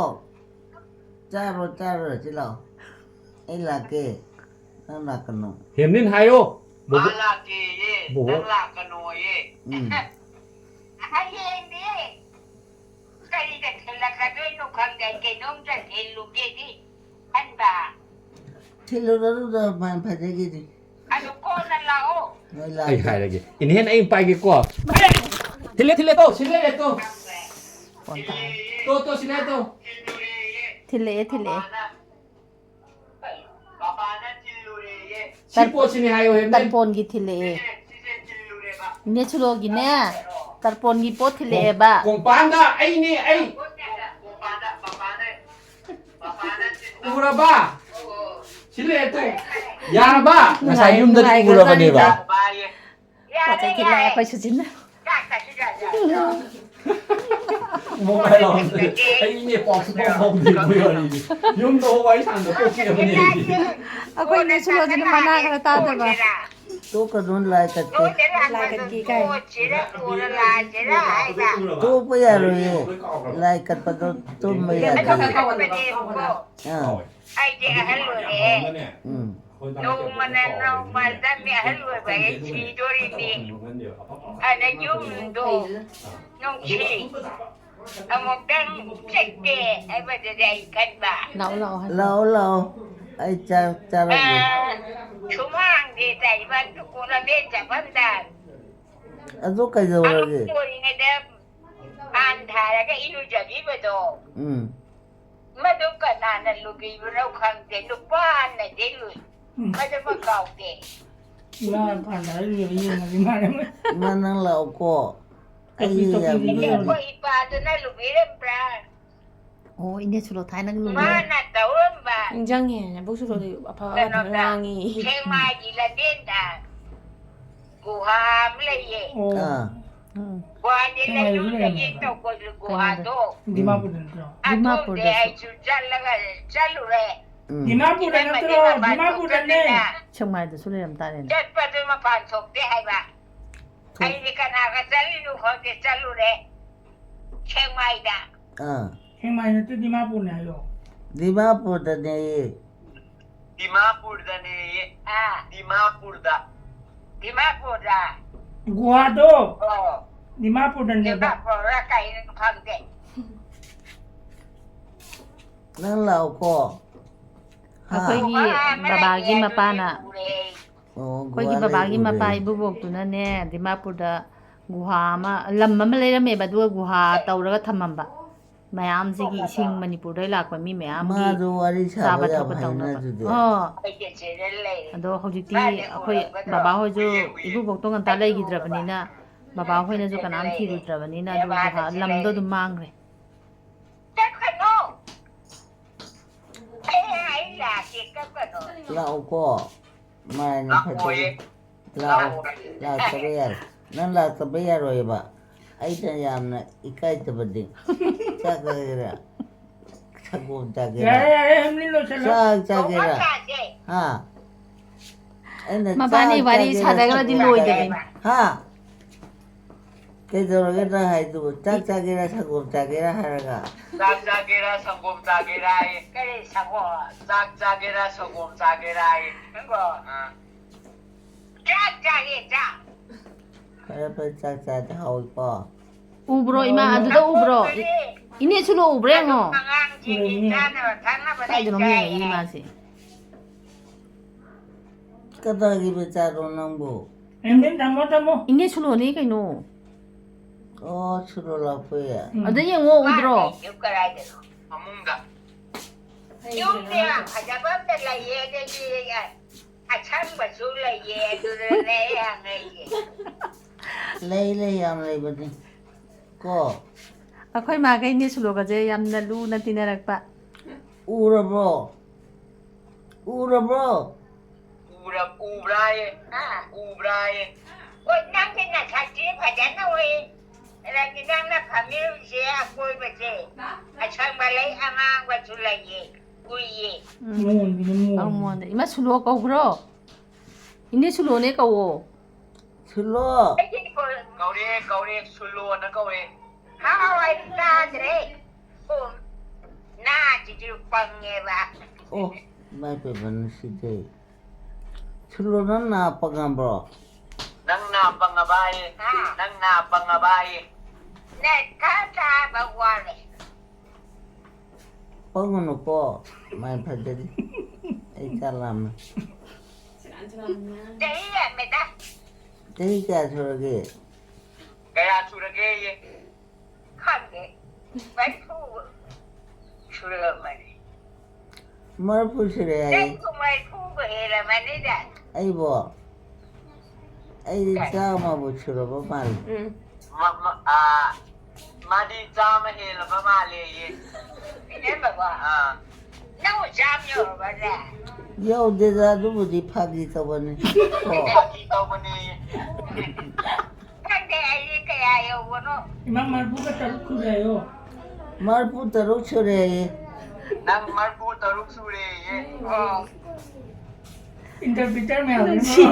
ꯆꯥꯔꯣ, ꯆꯥꯔꯣ, ꯁꯤ ꯂꯥꯛꯑꯣ꯫ ꯑꯩ ꯂꯥꯛꯀꯦ꯫ ꯅꯪ ꯂꯥꯛꯀꯅꯨ꯫ ꯍꯦꯝꯅꯤꯟ ꯍꯥꯏꯌꯣ꯫ ꯃꯥ ꯕꯣꯕꯣ-, ꯂꯥꯛꯀꯦꯌꯦ, ꯕꯣꯕꯣ-, ꯅꯪ ꯂꯥꯛꯀꯅꯣꯌꯦ꯫ ꯎꯝ꯫ ꯍꯌꯦꯡꯗꯤ ꯀꯔꯤꯗ ꯊꯤꯜꯂꯛꯀꯗꯣꯏꯅꯣ ꯈꯪꯗꯦ, ꯀꯩꯅꯣꯝꯇ ꯊꯤꯜꯂꯨꯒꯦꯗꯤ ꯈꯟꯕ꯫ ꯊꯤꯜꯂꯨꯔꯅꯨꯗ, ꯃꯥ ꯐꯖꯒꯤꯗꯤ꯫ ꯑꯗꯨ ꯀꯣꯟꯅ ꯂꯥꯛꯑꯣ꯫ ꯅꯣꯏ ꯑꯩ ꯂꯥꯛꯀꯦ꯫ ꯍꯥꯏꯔꯒꯦ꯫ ꯏꯅꯦꯍꯦꯟ ꯑꯩ ꯄꯥꯏꯒꯦꯀꯣ꯫ ꯊꯤꯜꯂꯦ, ꯊꯤꯜꯂꯦ, ꯇꯣ, ꯁꯤꯜꯂꯦ, ꯇꯣ꯫ ꯐꯣꯟ ꯇꯥꯔꯦ꯫ ꯇꯣ, ꯇꯣ, ꯁꯤꯜꯂꯦ, ꯇꯣ꯫ ꯊꯤꯜꯂꯛꯑꯦ, ꯊꯤꯜꯂꯛꯑꯦ꯫ ꯕꯕꯥꯅ ꯊꯤꯜꯂꯨꯔꯦꯌꯦ꯫ ꯁꯤ ꯄꯣꯠꯁꯤꯅꯦ ꯍꯥꯏꯌꯣ, ꯍꯦꯝꯅꯦ꯫ ꯇꯔꯄꯣꯟꯒꯤ ꯊꯤꯜꯂꯛꯑꯦ꯫ ꯏꯅꯦ ꯁꯨꯂꯣꯒꯤꯅꯦ, ꯇꯔꯄꯣꯟꯒꯤ ꯄꯣꯠ ꯊꯤꯜꯂꯛꯑꯦꯕ꯫ ꯀꯣꯡꯄꯥꯟꯗ ꯑꯩꯅꯦ, ꯑꯩ꯫ ꯎꯔꯕ? ꯁꯤ ꯂꯩꯔꯦ ꯇꯨ꯫ ꯌꯥꯔꯕ? ꯉꯁꯥꯏ ꯌꯨꯝꯗꯗꯤ ꯎꯔꯕꯅꯦꯕ꯫ ꯄꯣꯠ ꯆꯩ ꯊꯤꯜꯂꯛꯑꯦ ꯑꯩꯈꯣꯏ ꯁꯨꯆꯤꯟꯅ꯫ ꯃꯣꯕꯥꯏꯜ ꯂꯥꯎꯔꯝꯗ꯭ꯔꯦ꯫ ꯑꯩ ꯏꯅꯦ ꯄꯥꯎ ꯁꯨꯐꯥꯎ ꯐꯥꯎꯗ꯭ꯔꯤ ꯃꯣꯏ ꯋꯥꯔꯤꯁꯦ꯫ ꯌꯨꯝꯗ ꯋꯥꯔꯤ ꯁꯥꯟꯅꯕ ꯇꯣꯛꯈꯤꯕꯅꯦ ꯑꯩꯗꯤ꯫ ꯑꯩꯈꯣꯏ ꯏꯅꯦ ꯁꯨꯂꯣꯁꯤꯅ ꯃꯅꯥ ꯈꯔ ꯇꯥꯗꯕ꯫ ꯇꯣꯛꯀꯅꯨ, ꯂꯥꯏ ꯀꯠꯀꯦ꯫ ꯂꯥꯏ ꯀꯠꯀꯦ ꯀꯥꯏ꯫ ꯇꯣꯛꯄ ꯌꯥꯔꯣꯏꯌꯦ꯫ ꯂꯥꯏ ꯀꯠꯄꯗꯣ ꯇꯨꯝꯕ ꯌꯥꯗꯦ꯫ ꯑꯥ꯫ ꯑꯩꯗꯤ ꯑꯍꯜ ꯑꯣꯏꯔꯦ꯫ ꯎꯝ꯫ ꯅꯣꯡꯃꯅ ꯅꯣꯡꯃ ꯇꯝꯃꯤ ꯑꯍꯜ ꯑꯣꯏꯕ ꯑꯩ ꯁꯤꯗꯣꯔꯤꯅꯤ꯫ ꯑꯗ ꯌꯨꯝꯗꯣ ꯅꯨꯡꯁꯤ꯫ ꯑꯃꯨꯛꯇꯪ ꯆꯠꯀꯦ ꯍꯥꯏꯕꯗꯨꯗꯤ ꯑꯩ ꯈꯟꯕ꯫ ꯂꯥꯛꯑꯣ, ꯂꯥꯛꯑꯣ ꯍꯥꯏ꯫ ꯂꯥꯛꯑꯣ, ꯂꯥꯛꯑꯣ꯫ ꯑꯩ ꯆꯥꯛ ꯆꯥꯔꯝꯒꯦ꯫ ꯑꯥ, ꯁꯨꯃꯥꯡꯗꯤ ꯇꯥꯏꯕ ꯇꯨꯀꯨꯅ ꯕꯦꯟ ꯆꯠꯐꯝꯗ ꯑꯗꯨ ꯀꯩꯗꯧꯔꯒꯦ? ꯑꯉꯥꯡ ꯑꯣꯏꯔꯤꯉꯩꯗ ꯄꯥꯟ ꯊꯥꯔꯒ ꯏꯔꯨꯖꯕꯤꯕꯗꯣ꯫ ꯎꯝ꯫ ꯃꯗꯨ ꯀꯅꯥꯅ ꯂꯨꯕꯤꯕꯅꯣ ꯈꯪꯗꯦ, ꯅꯨꯄꯥꯅꯗꯤ ꯂꯨꯏ꯫ ꯎꯝ꯫ ꯃꯗꯨꯃ ꯀꯥꯎꯗꯦ꯫ ꯏꯃꯥ ꯐꯥꯟꯗ ꯍꯥꯏꯔꯤꯕ ꯌꯦꯡꯉꯗꯤ ꯃꯥꯅ ꯃꯣꯏ ꯏꯃꯥ, ꯅꯪ ꯂꯥꯛꯑꯣꯀꯣ꯫ ꯇꯧꯕꯤ, ꯑꯩ ꯇꯧꯕꯤ, ꯌꯥꯝ ꯇꯧꯕꯤ꯫ ꯂꯨꯏ꯫ ꯑꯩꯈꯣꯏ ꯏꯄꯥꯗꯨꯅ ꯂꯨꯕꯤꯔꯝꯕ꯭ꯔꯥ? ꯑꯣ, ꯏꯅꯦ ꯁꯨꯂꯣ ꯊꯥꯏꯅꯒꯤ ꯂꯨꯕꯤꯔꯝ- ꯃꯥꯅ ꯇꯧꯔꯝꯕ꯫ ꯅꯤꯡꯖꯪꯉꯦ, ꯅꯕꯣꯛ ꯁꯨꯂꯣꯗꯤ ꯑꯐ-, ꯀꯩꯅꯣꯗ, ꯑꯐꯕ ꯉꯥꯡꯉꯤ꯫ ꯁꯦꯛꯃꯥꯏꯒꯤ ꯂꯝꯕꯦꯟꯗ ꯒꯨꯍꯥ ꯑꯃ ꯂꯩꯌꯦ꯫ ꯑꯣ꯫ ꯑꯥ꯫ ꯎꯝ꯫ ꯒꯨꯍꯥꯗꯤ ꯁꯦꯛꯃꯥꯏꯗꯁꯨ ꯂꯩꯔꯝꯃꯦꯕ꯫ ꯂꯩꯔꯝꯃꯦ ꯇꯧꯕꯗꯨ ꯒꯨꯍꯥꯗꯣ꯫ ꯗꯤꯃꯥꯄꯨꯔꯗ ꯅꯠꯇ꯭ꯔꯣ? ꯑꯗꯣꯝꯗꯤ ꯗꯤꯃꯥꯄꯨꯔꯗꯁꯨ꯫ ꯑꯩꯁꯨ ꯆꯠꯂꯒ ꯆꯠꯂꯨꯔꯦ꯫ ꯎꯝ꯫ ꯗꯤꯃꯥꯄꯨꯔꯗ ꯏꯅꯝꯃꯗꯤ ꯅꯠꯇ꯭ꯔꯣ? ꯃꯄꯥꯟ ꯗꯤꯃꯥꯄꯨꯔꯗꯅꯦ꯫ ꯊꯣꯛꯇꯕꯅꯤꯅ ꯁꯦꯛꯃꯥꯏꯗꯁꯨ ꯂꯩꯔꯝ ꯇꯥꯔꯦꯅꯦ꯫ ꯆꯠꯄꯗꯨ ꯃꯄꯥꯟ ꯊꯣꯛꯇꯦ ꯍꯥꯏꯕ꯫ ꯊꯣꯛ- ꯑꯩꯗꯤ ꯀꯅꯥꯒ ꯆꯠꯂꯤꯅꯣ ꯈꯪꯗꯦ, ꯆꯠꯂꯨꯔꯦ꯫ ꯁꯦꯛꯃꯥꯏꯗ꯫ ꯑꯥ꯫ ꯁꯦꯛꯃꯥꯏ ꯅꯠꯇꯦ, ꯗꯤꯃꯥꯄꯨꯔꯅꯦ ꯍꯥꯏꯌꯣ꯫ ꯗꯤꯃꯥꯄꯨꯔꯗꯅꯦꯌꯦ꯫ ꯗꯤꯃꯥꯄꯨꯔꯗꯅꯦꯌꯦ꯫ ꯑꯥ꯫ ꯗꯤꯃꯥꯄꯨꯔꯗ꯫ ꯗꯤꯃꯥꯄꯨꯔꯗ꯫ ꯒꯨꯍꯥꯗꯣ꯫ ꯑꯣ꯫ ꯗꯤꯃꯥꯄꯨꯔꯗꯅꯦꯕ꯫ ꯗꯤꯃꯥꯄꯨꯔꯗ ꯀꯩꯅꯣ ꯈꯪꯗꯦ꯫ ꯅꯪ ꯂꯥꯛꯑꯣꯀꯣ꯫ ꯍꯥ? ꯑꯩꯈꯣꯏꯒꯤ ꯒꯨꯍꯥ ꯑꯃ ꯕꯕꯥꯒꯤ ꯂꯩꯌꯦ, ꯑꯗꯨꯗꯤ ꯃꯄꯥꯅ, ꯎꯔꯦ꯫ ꯑꯣ, ꯑꯩꯈꯣꯏꯒꯤ ꯒꯨꯍꯥ ꯂꯩ, ꯕꯕꯥꯒꯤ ꯎꯔꯦ꯫ ꯃꯄꯥ ꯏꯕꯣꯕꯣꯛꯇꯨꯅꯅꯦ, ꯗꯤꯃꯥꯄꯨꯔꯗ ꯒꯨꯍꯥ ꯑꯃ, ꯂꯝ ꯑꯃ ꯂꯩꯔꯝꯃꯦꯕ, ꯑꯗꯨꯒ ꯒꯨꯍꯥ ꯇꯧꯔꯒ ꯊꯝꯃꯝꯕ꯫ ꯃꯌꯥꯝꯁꯤꯒꯤ ꯏꯁꯤꯡ ꯃꯅꯤꯄꯨꯔꯗꯩ ꯂꯥꯛꯄ ꯃꯤ ꯃꯌꯥꯝꯒꯤ ꯃꯥꯗꯣ ꯋꯥꯔꯤ ꯁꯥꯕ ꯆꯥꯕ ꯌꯥꯝ ꯊꯛꯄ ꯇꯧꯅꯕ꯫ ꯍꯩꯅꯗꯨꯗꯤ꯫ ꯑꯣ꯫ ꯑꯗꯣ ꯍꯧꯖꯤꯛꯇꯤ ꯑꯩꯈꯣꯏ ꯕꯕꯥ ꯍꯣꯏꯁꯨ ꯏꯀꯨꯕꯣꯛꯇꯣ ꯉꯟꯇꯥ ꯂꯩꯈꯤꯗ꯭ꯔꯕꯅꯤꯅ, ꯕꯕꯥ ꯍꯣꯏꯅꯁꯨ ꯀꯅꯥꯝ ꯊꯤꯔꯨꯗ꯭ꯔꯕꯅꯤꯅ, ꯑꯗꯨ ꯖꯒꯥ, ꯂꯝꯗꯣ ꯑꯗꯨꯝ ꯃꯥꯡꯈ꯭ꯔꯦ꯫ ꯆꯠꯀꯅꯣ꯫ ꯑꯩ, ꯑꯩ ꯂꯥꯛꯀꯦ, ꯆꯠꯀꯅꯣ꯫ ꯂꯥꯛꯎꯀꯣ꯫ ꯃꯥꯏꯅ ꯂꯥꯛꯑꯣꯏꯌꯦ꯫ ꯐꯖꯩ꯫ ꯂꯥꯛꯑꯣ꯫ ꯂꯥꯛꯇꯕ ꯌꯥꯔꯣꯏ꯫ ꯅꯪ ꯂꯥꯛꯇꯕ ꯌꯥꯔꯣꯏꯕ꯫ ꯑꯩꯅ ꯌꯥꯝꯅ ꯏꯀꯥꯏꯗꯕꯗꯤ꯫ ꯆꯥꯛ ꯆꯥꯒꯦꯔꯥ? ꯁꯪꯒꯣꯝ ꯆꯥꯒꯦꯔꯥ? ꯌꯥꯔꯦ, ꯌꯥꯔꯦ, ꯑꯦꯝꯂꯤ ꯂꯣꯏꯁꯜꯂꯣ꯫ ꯆꯥꯛ ꯆꯥꯒꯦꯔꯥ? ꯆꯥꯁꯦ꯫ ꯍꯥ? ꯑꯩꯅ ꯃꯕꯥꯅꯤ ꯆꯥꯛ ꯋꯥꯔꯤ ꯆꯥꯒꯦꯔꯥ, ꯁꯥꯟꯅꯈ꯭ꯔꯗꯤ ꯁꯪꯒꯣꯝ ꯂꯣꯏꯗꯕꯅꯤ꯫ ꯆꯥꯒꯦꯔꯥ? ꯍꯥ? ꯀꯩꯗꯧꯔꯒꯦ ꯅꯪ ꯍꯥꯏꯗꯨꯕꯨ? ꯆꯥꯛ ꯆꯥꯒꯦꯔꯥ, ꯁꯪꯒꯣꯝ ꯆꯥꯒꯦꯔꯥ ꯍꯥꯏꯔꯒ? ꯆꯥꯛ ꯆꯥꯒꯦꯔꯥ, ꯁꯪꯒꯣꯝ ꯆꯥꯒꯦꯔꯥ ꯍꯥꯏꯌꯦ꯫ ꯀꯔꯤ ꯁꯪꯒꯣꯝ? ꯆꯥꯛ ꯆꯥꯒꯦꯔꯥ, ꯁꯪꯒꯣꯝ ꯆꯥꯒꯦꯔꯥ ꯍꯥꯏꯌꯦ꯫ ꯅꯪꯕꯣ? ꯑꯥ꯫ ꯆꯥꯛ ꯆꯥꯒꯦ, ꯆꯥꯛ꯫ ꯐꯔꯦ, ꯐꯔꯦ, ꯆꯥꯛ ꯆꯥꯗꯤ ꯍꯥꯎꯏꯀꯣ꯫ ꯎꯕ꯭ꯔꯣ, ꯏꯃꯥ? ꯑꯗꯨꯗ ꯎꯕ꯭ꯔꯣ? ꯏ-, ꯏꯅꯦ ꯁꯨꯂꯣ ꯎꯕ꯭ꯔꯥ ꯌꯦꯡꯉꯣ꯫ ꯑꯉꯥꯡꯁꯤꯡꯒꯤ ꯆꯥꯅꯕ ꯊꯛꯅꯕ ꯀꯥꯏꯗꯅꯣ ꯂꯩꯇ꯭ꯔꯦ꯫ ꯌꯦꯡꯉꯛꯏ ꯃꯥꯁꯦ꯫ ꯀꯗꯥꯏꯒꯤ ꯃꯆꯥꯅꯣ ꯅꯪꯕꯨ? ꯑꯦꯝꯂꯤ ꯊꯝꯃꯣ, ꯊꯝꯃꯣ꯫ ꯏꯅꯦ ꯁꯨꯂꯣꯅꯦ ꯀꯩꯅꯣ꯫ ꯑꯣ, ꯁꯨꯔꯣ ꯂꯥꯛꯄꯩ꯫ ꯑꯗ ꯌꯦꯡꯉꯣ, ꯎꯗ꯭ꯔꯣ? ꯀꯗꯥꯏꯗꯅꯣ? ꯐꯃꯨꯡꯗ꯫ ꯌꯨꯝꯁꯦ ꯌꯥꯝ ꯐꯖꯕ ꯑꯝꯇ ꯂꯩꯌꯦ, ꯑꯗꯒꯤ ꯑꯁꯪꯕꯁꯨ ꯂꯩꯌꯦ, ꯑꯗꯨꯗꯅꯦ ꯑꯩ ꯍꯪꯉꯛꯏꯁꯦ꯫ ꯂꯩ, ꯂꯩ, ꯌꯥꯝ ꯂꯩꯕꯅꯤ꯫ ꯀꯣ? ꯑꯩꯈꯣꯏ ꯃꯥꯒ ꯏꯅꯦ ꯁꯨꯂꯣꯒꯁꯦ ꯌꯥꯝꯅ ꯂꯨꯅ ꯇꯤꯟꯅꯔꯛꯄ꯫ ꯎꯔꯕ꯭ꯔꯣ? ꯎꯔꯕ꯭ꯔꯣ? ꯎꯔ-, ꯎꯕ꯭ꯔꯥꯌꯦ? ꯎꯕ꯭ꯔꯥꯌꯦ? ꯍꯣꯏ, ꯅꯪꯗꯤ ꯅꯁꯛꯇꯤ ꯐꯖꯅ ꯎꯏ꯫ ꯑꯗꯒꯤ ꯅꯪꯅ ꯐꯝꯃꯤꯕꯁꯦ ꯑꯀꯣꯏꯕꯁꯦ ꯑꯁꯪꯕ ꯂꯩ, ꯑꯉꯥꯡꯕꯁꯨ ꯂꯩꯌꯦ, ꯎꯏꯌꯦ꯫ ꯎꯝ꯫ ꯃꯣꯟꯒꯤꯅ ꯃꯣꯟ꯫ ꯑꯧ, ꯃꯣꯟꯗ꯫ ꯏꯃꯥ ꯁꯨꯂꯣ ꯀꯧꯕ꯭ꯔꯣ? ꯏꯅꯦ ꯁꯨꯂꯣꯅꯦ ꯀꯧꯋꯣ꯫ ꯁꯨꯂꯣ꯫ ꯀꯧꯔꯦ, ꯀꯧꯔꯦ, ꯁꯨꯂꯣꯅ ꯀꯧꯔꯦ꯫ ꯍꯥꯎ, ꯑꯩ ꯇꯥꯗ꯭ꯔꯦ꯫ ꯎꯝ, ꯅꯥꯁꯤꯁꯨ ꯄꯪꯉꯦꯕ꯫ ꯑꯣ, ꯏꯃꯥꯏ ꯄꯦꯝꯃ ꯅꯨꯡꯁꯤꯗꯦ꯫ ꯁꯨꯂꯣ ꯅꯪ ꯅꯥ ꯄꯪꯉꯕ꯭ꯔꯣ? ꯅꯪ ꯅꯥ ꯄꯪꯉꯕ ꯑꯩ? ꯍꯥ? ꯅꯪ ꯅꯥ ꯄꯪꯉꯕ ꯑꯩ? ꯅꯪ ꯈꯔ ꯆꯥꯕ ꯋꯥꯠꯂꯦ꯫ ꯄꯪꯒꯅꯨꯀꯣ, ꯃꯥꯏ ꯐꯖꯔꯤ꯫ ꯑꯩ ꯆꯥꯛ ꯂꯥꯝꯃꯦ꯫ ꯆꯍꯤ ꯌꯥꯝꯃꯦꯗ꯫ ꯆꯍꯤ ꯀꯌꯥ ꯁꯨꯔꯒꯦ? ꯀꯌꯥ ꯁꯨꯔꯒꯦꯌꯦ? ꯈꯪꯗꯦ꯫ ꯃꯔꯤꯐꯨ ꯁꯨꯔꯝꯃꯅꯤ꯫ ꯃꯔꯤꯐꯨ ꯁꯨꯔꯦ ꯍꯥꯏꯌꯦ꯫ ꯅꯪꯕꯨ ꯃꯔꯤꯐꯨꯕꯨ ꯍꯦꯜꯂꯝꯃꯅꯤꯗ꯫ ꯑꯩꯕꯣ? ꯑꯩꯗꯤ ꯆꯥꯝꯃꯕꯨ ꯁꯨꯔꯕ ꯃꯥꯜꯂꯦ꯫ ꯎꯝ꯫ ꯃ- ꯃ- ꯑꯥ, ꯃꯥꯗꯤ ꯆꯥꯝꯃ ꯍꯦꯜꯂꯕ ꯃꯥꯜꯂꯦꯌꯦ꯫ ꯏꯅꯦꯝꯕꯀꯣ, ꯑꯥ, ꯅꯪꯕꯨ ꯆꯥꯝ ꯌꯧꯔꯕꯅꯦ? ꯌꯧꯗꯦꯗ, ꯑꯗꯨꯕꯨꯗꯤ ꯐꯥꯒꯤ ꯇꯧꯕꯅꯤ꯫ ꯀꯣ? ꯐꯥꯒꯤ ꯇꯧꯕꯅꯦꯌꯦ꯫ ꯈꯪꯗꯦ ꯑꯩꯗꯤ ꯀꯌꯥ ꯌꯧꯕꯅꯣ꯫ ꯏꯃꯥ ꯃꯔꯤꯐꯨꯒ ꯇꯔꯨꯛ ꯁꯨꯔꯦ ꯍꯥꯏꯌꯣ꯫ ꯃꯔꯤꯐꯨ ꯇꯔꯨꯛ ꯁꯨꯔꯦ ꯍꯥꯏꯌꯦ꯫ ꯅꯪ ꯃꯔꯤꯐꯨ ꯇꯔꯨꯛ ꯁꯨꯔꯦꯌꯦ꯫ ꯑꯣ, ꯏꯟꯇꯔꯄ꯭ꯔꯤꯇꯔ ꯃꯌꯥꯝ ꯅꯨꯡꯁꯤ꯫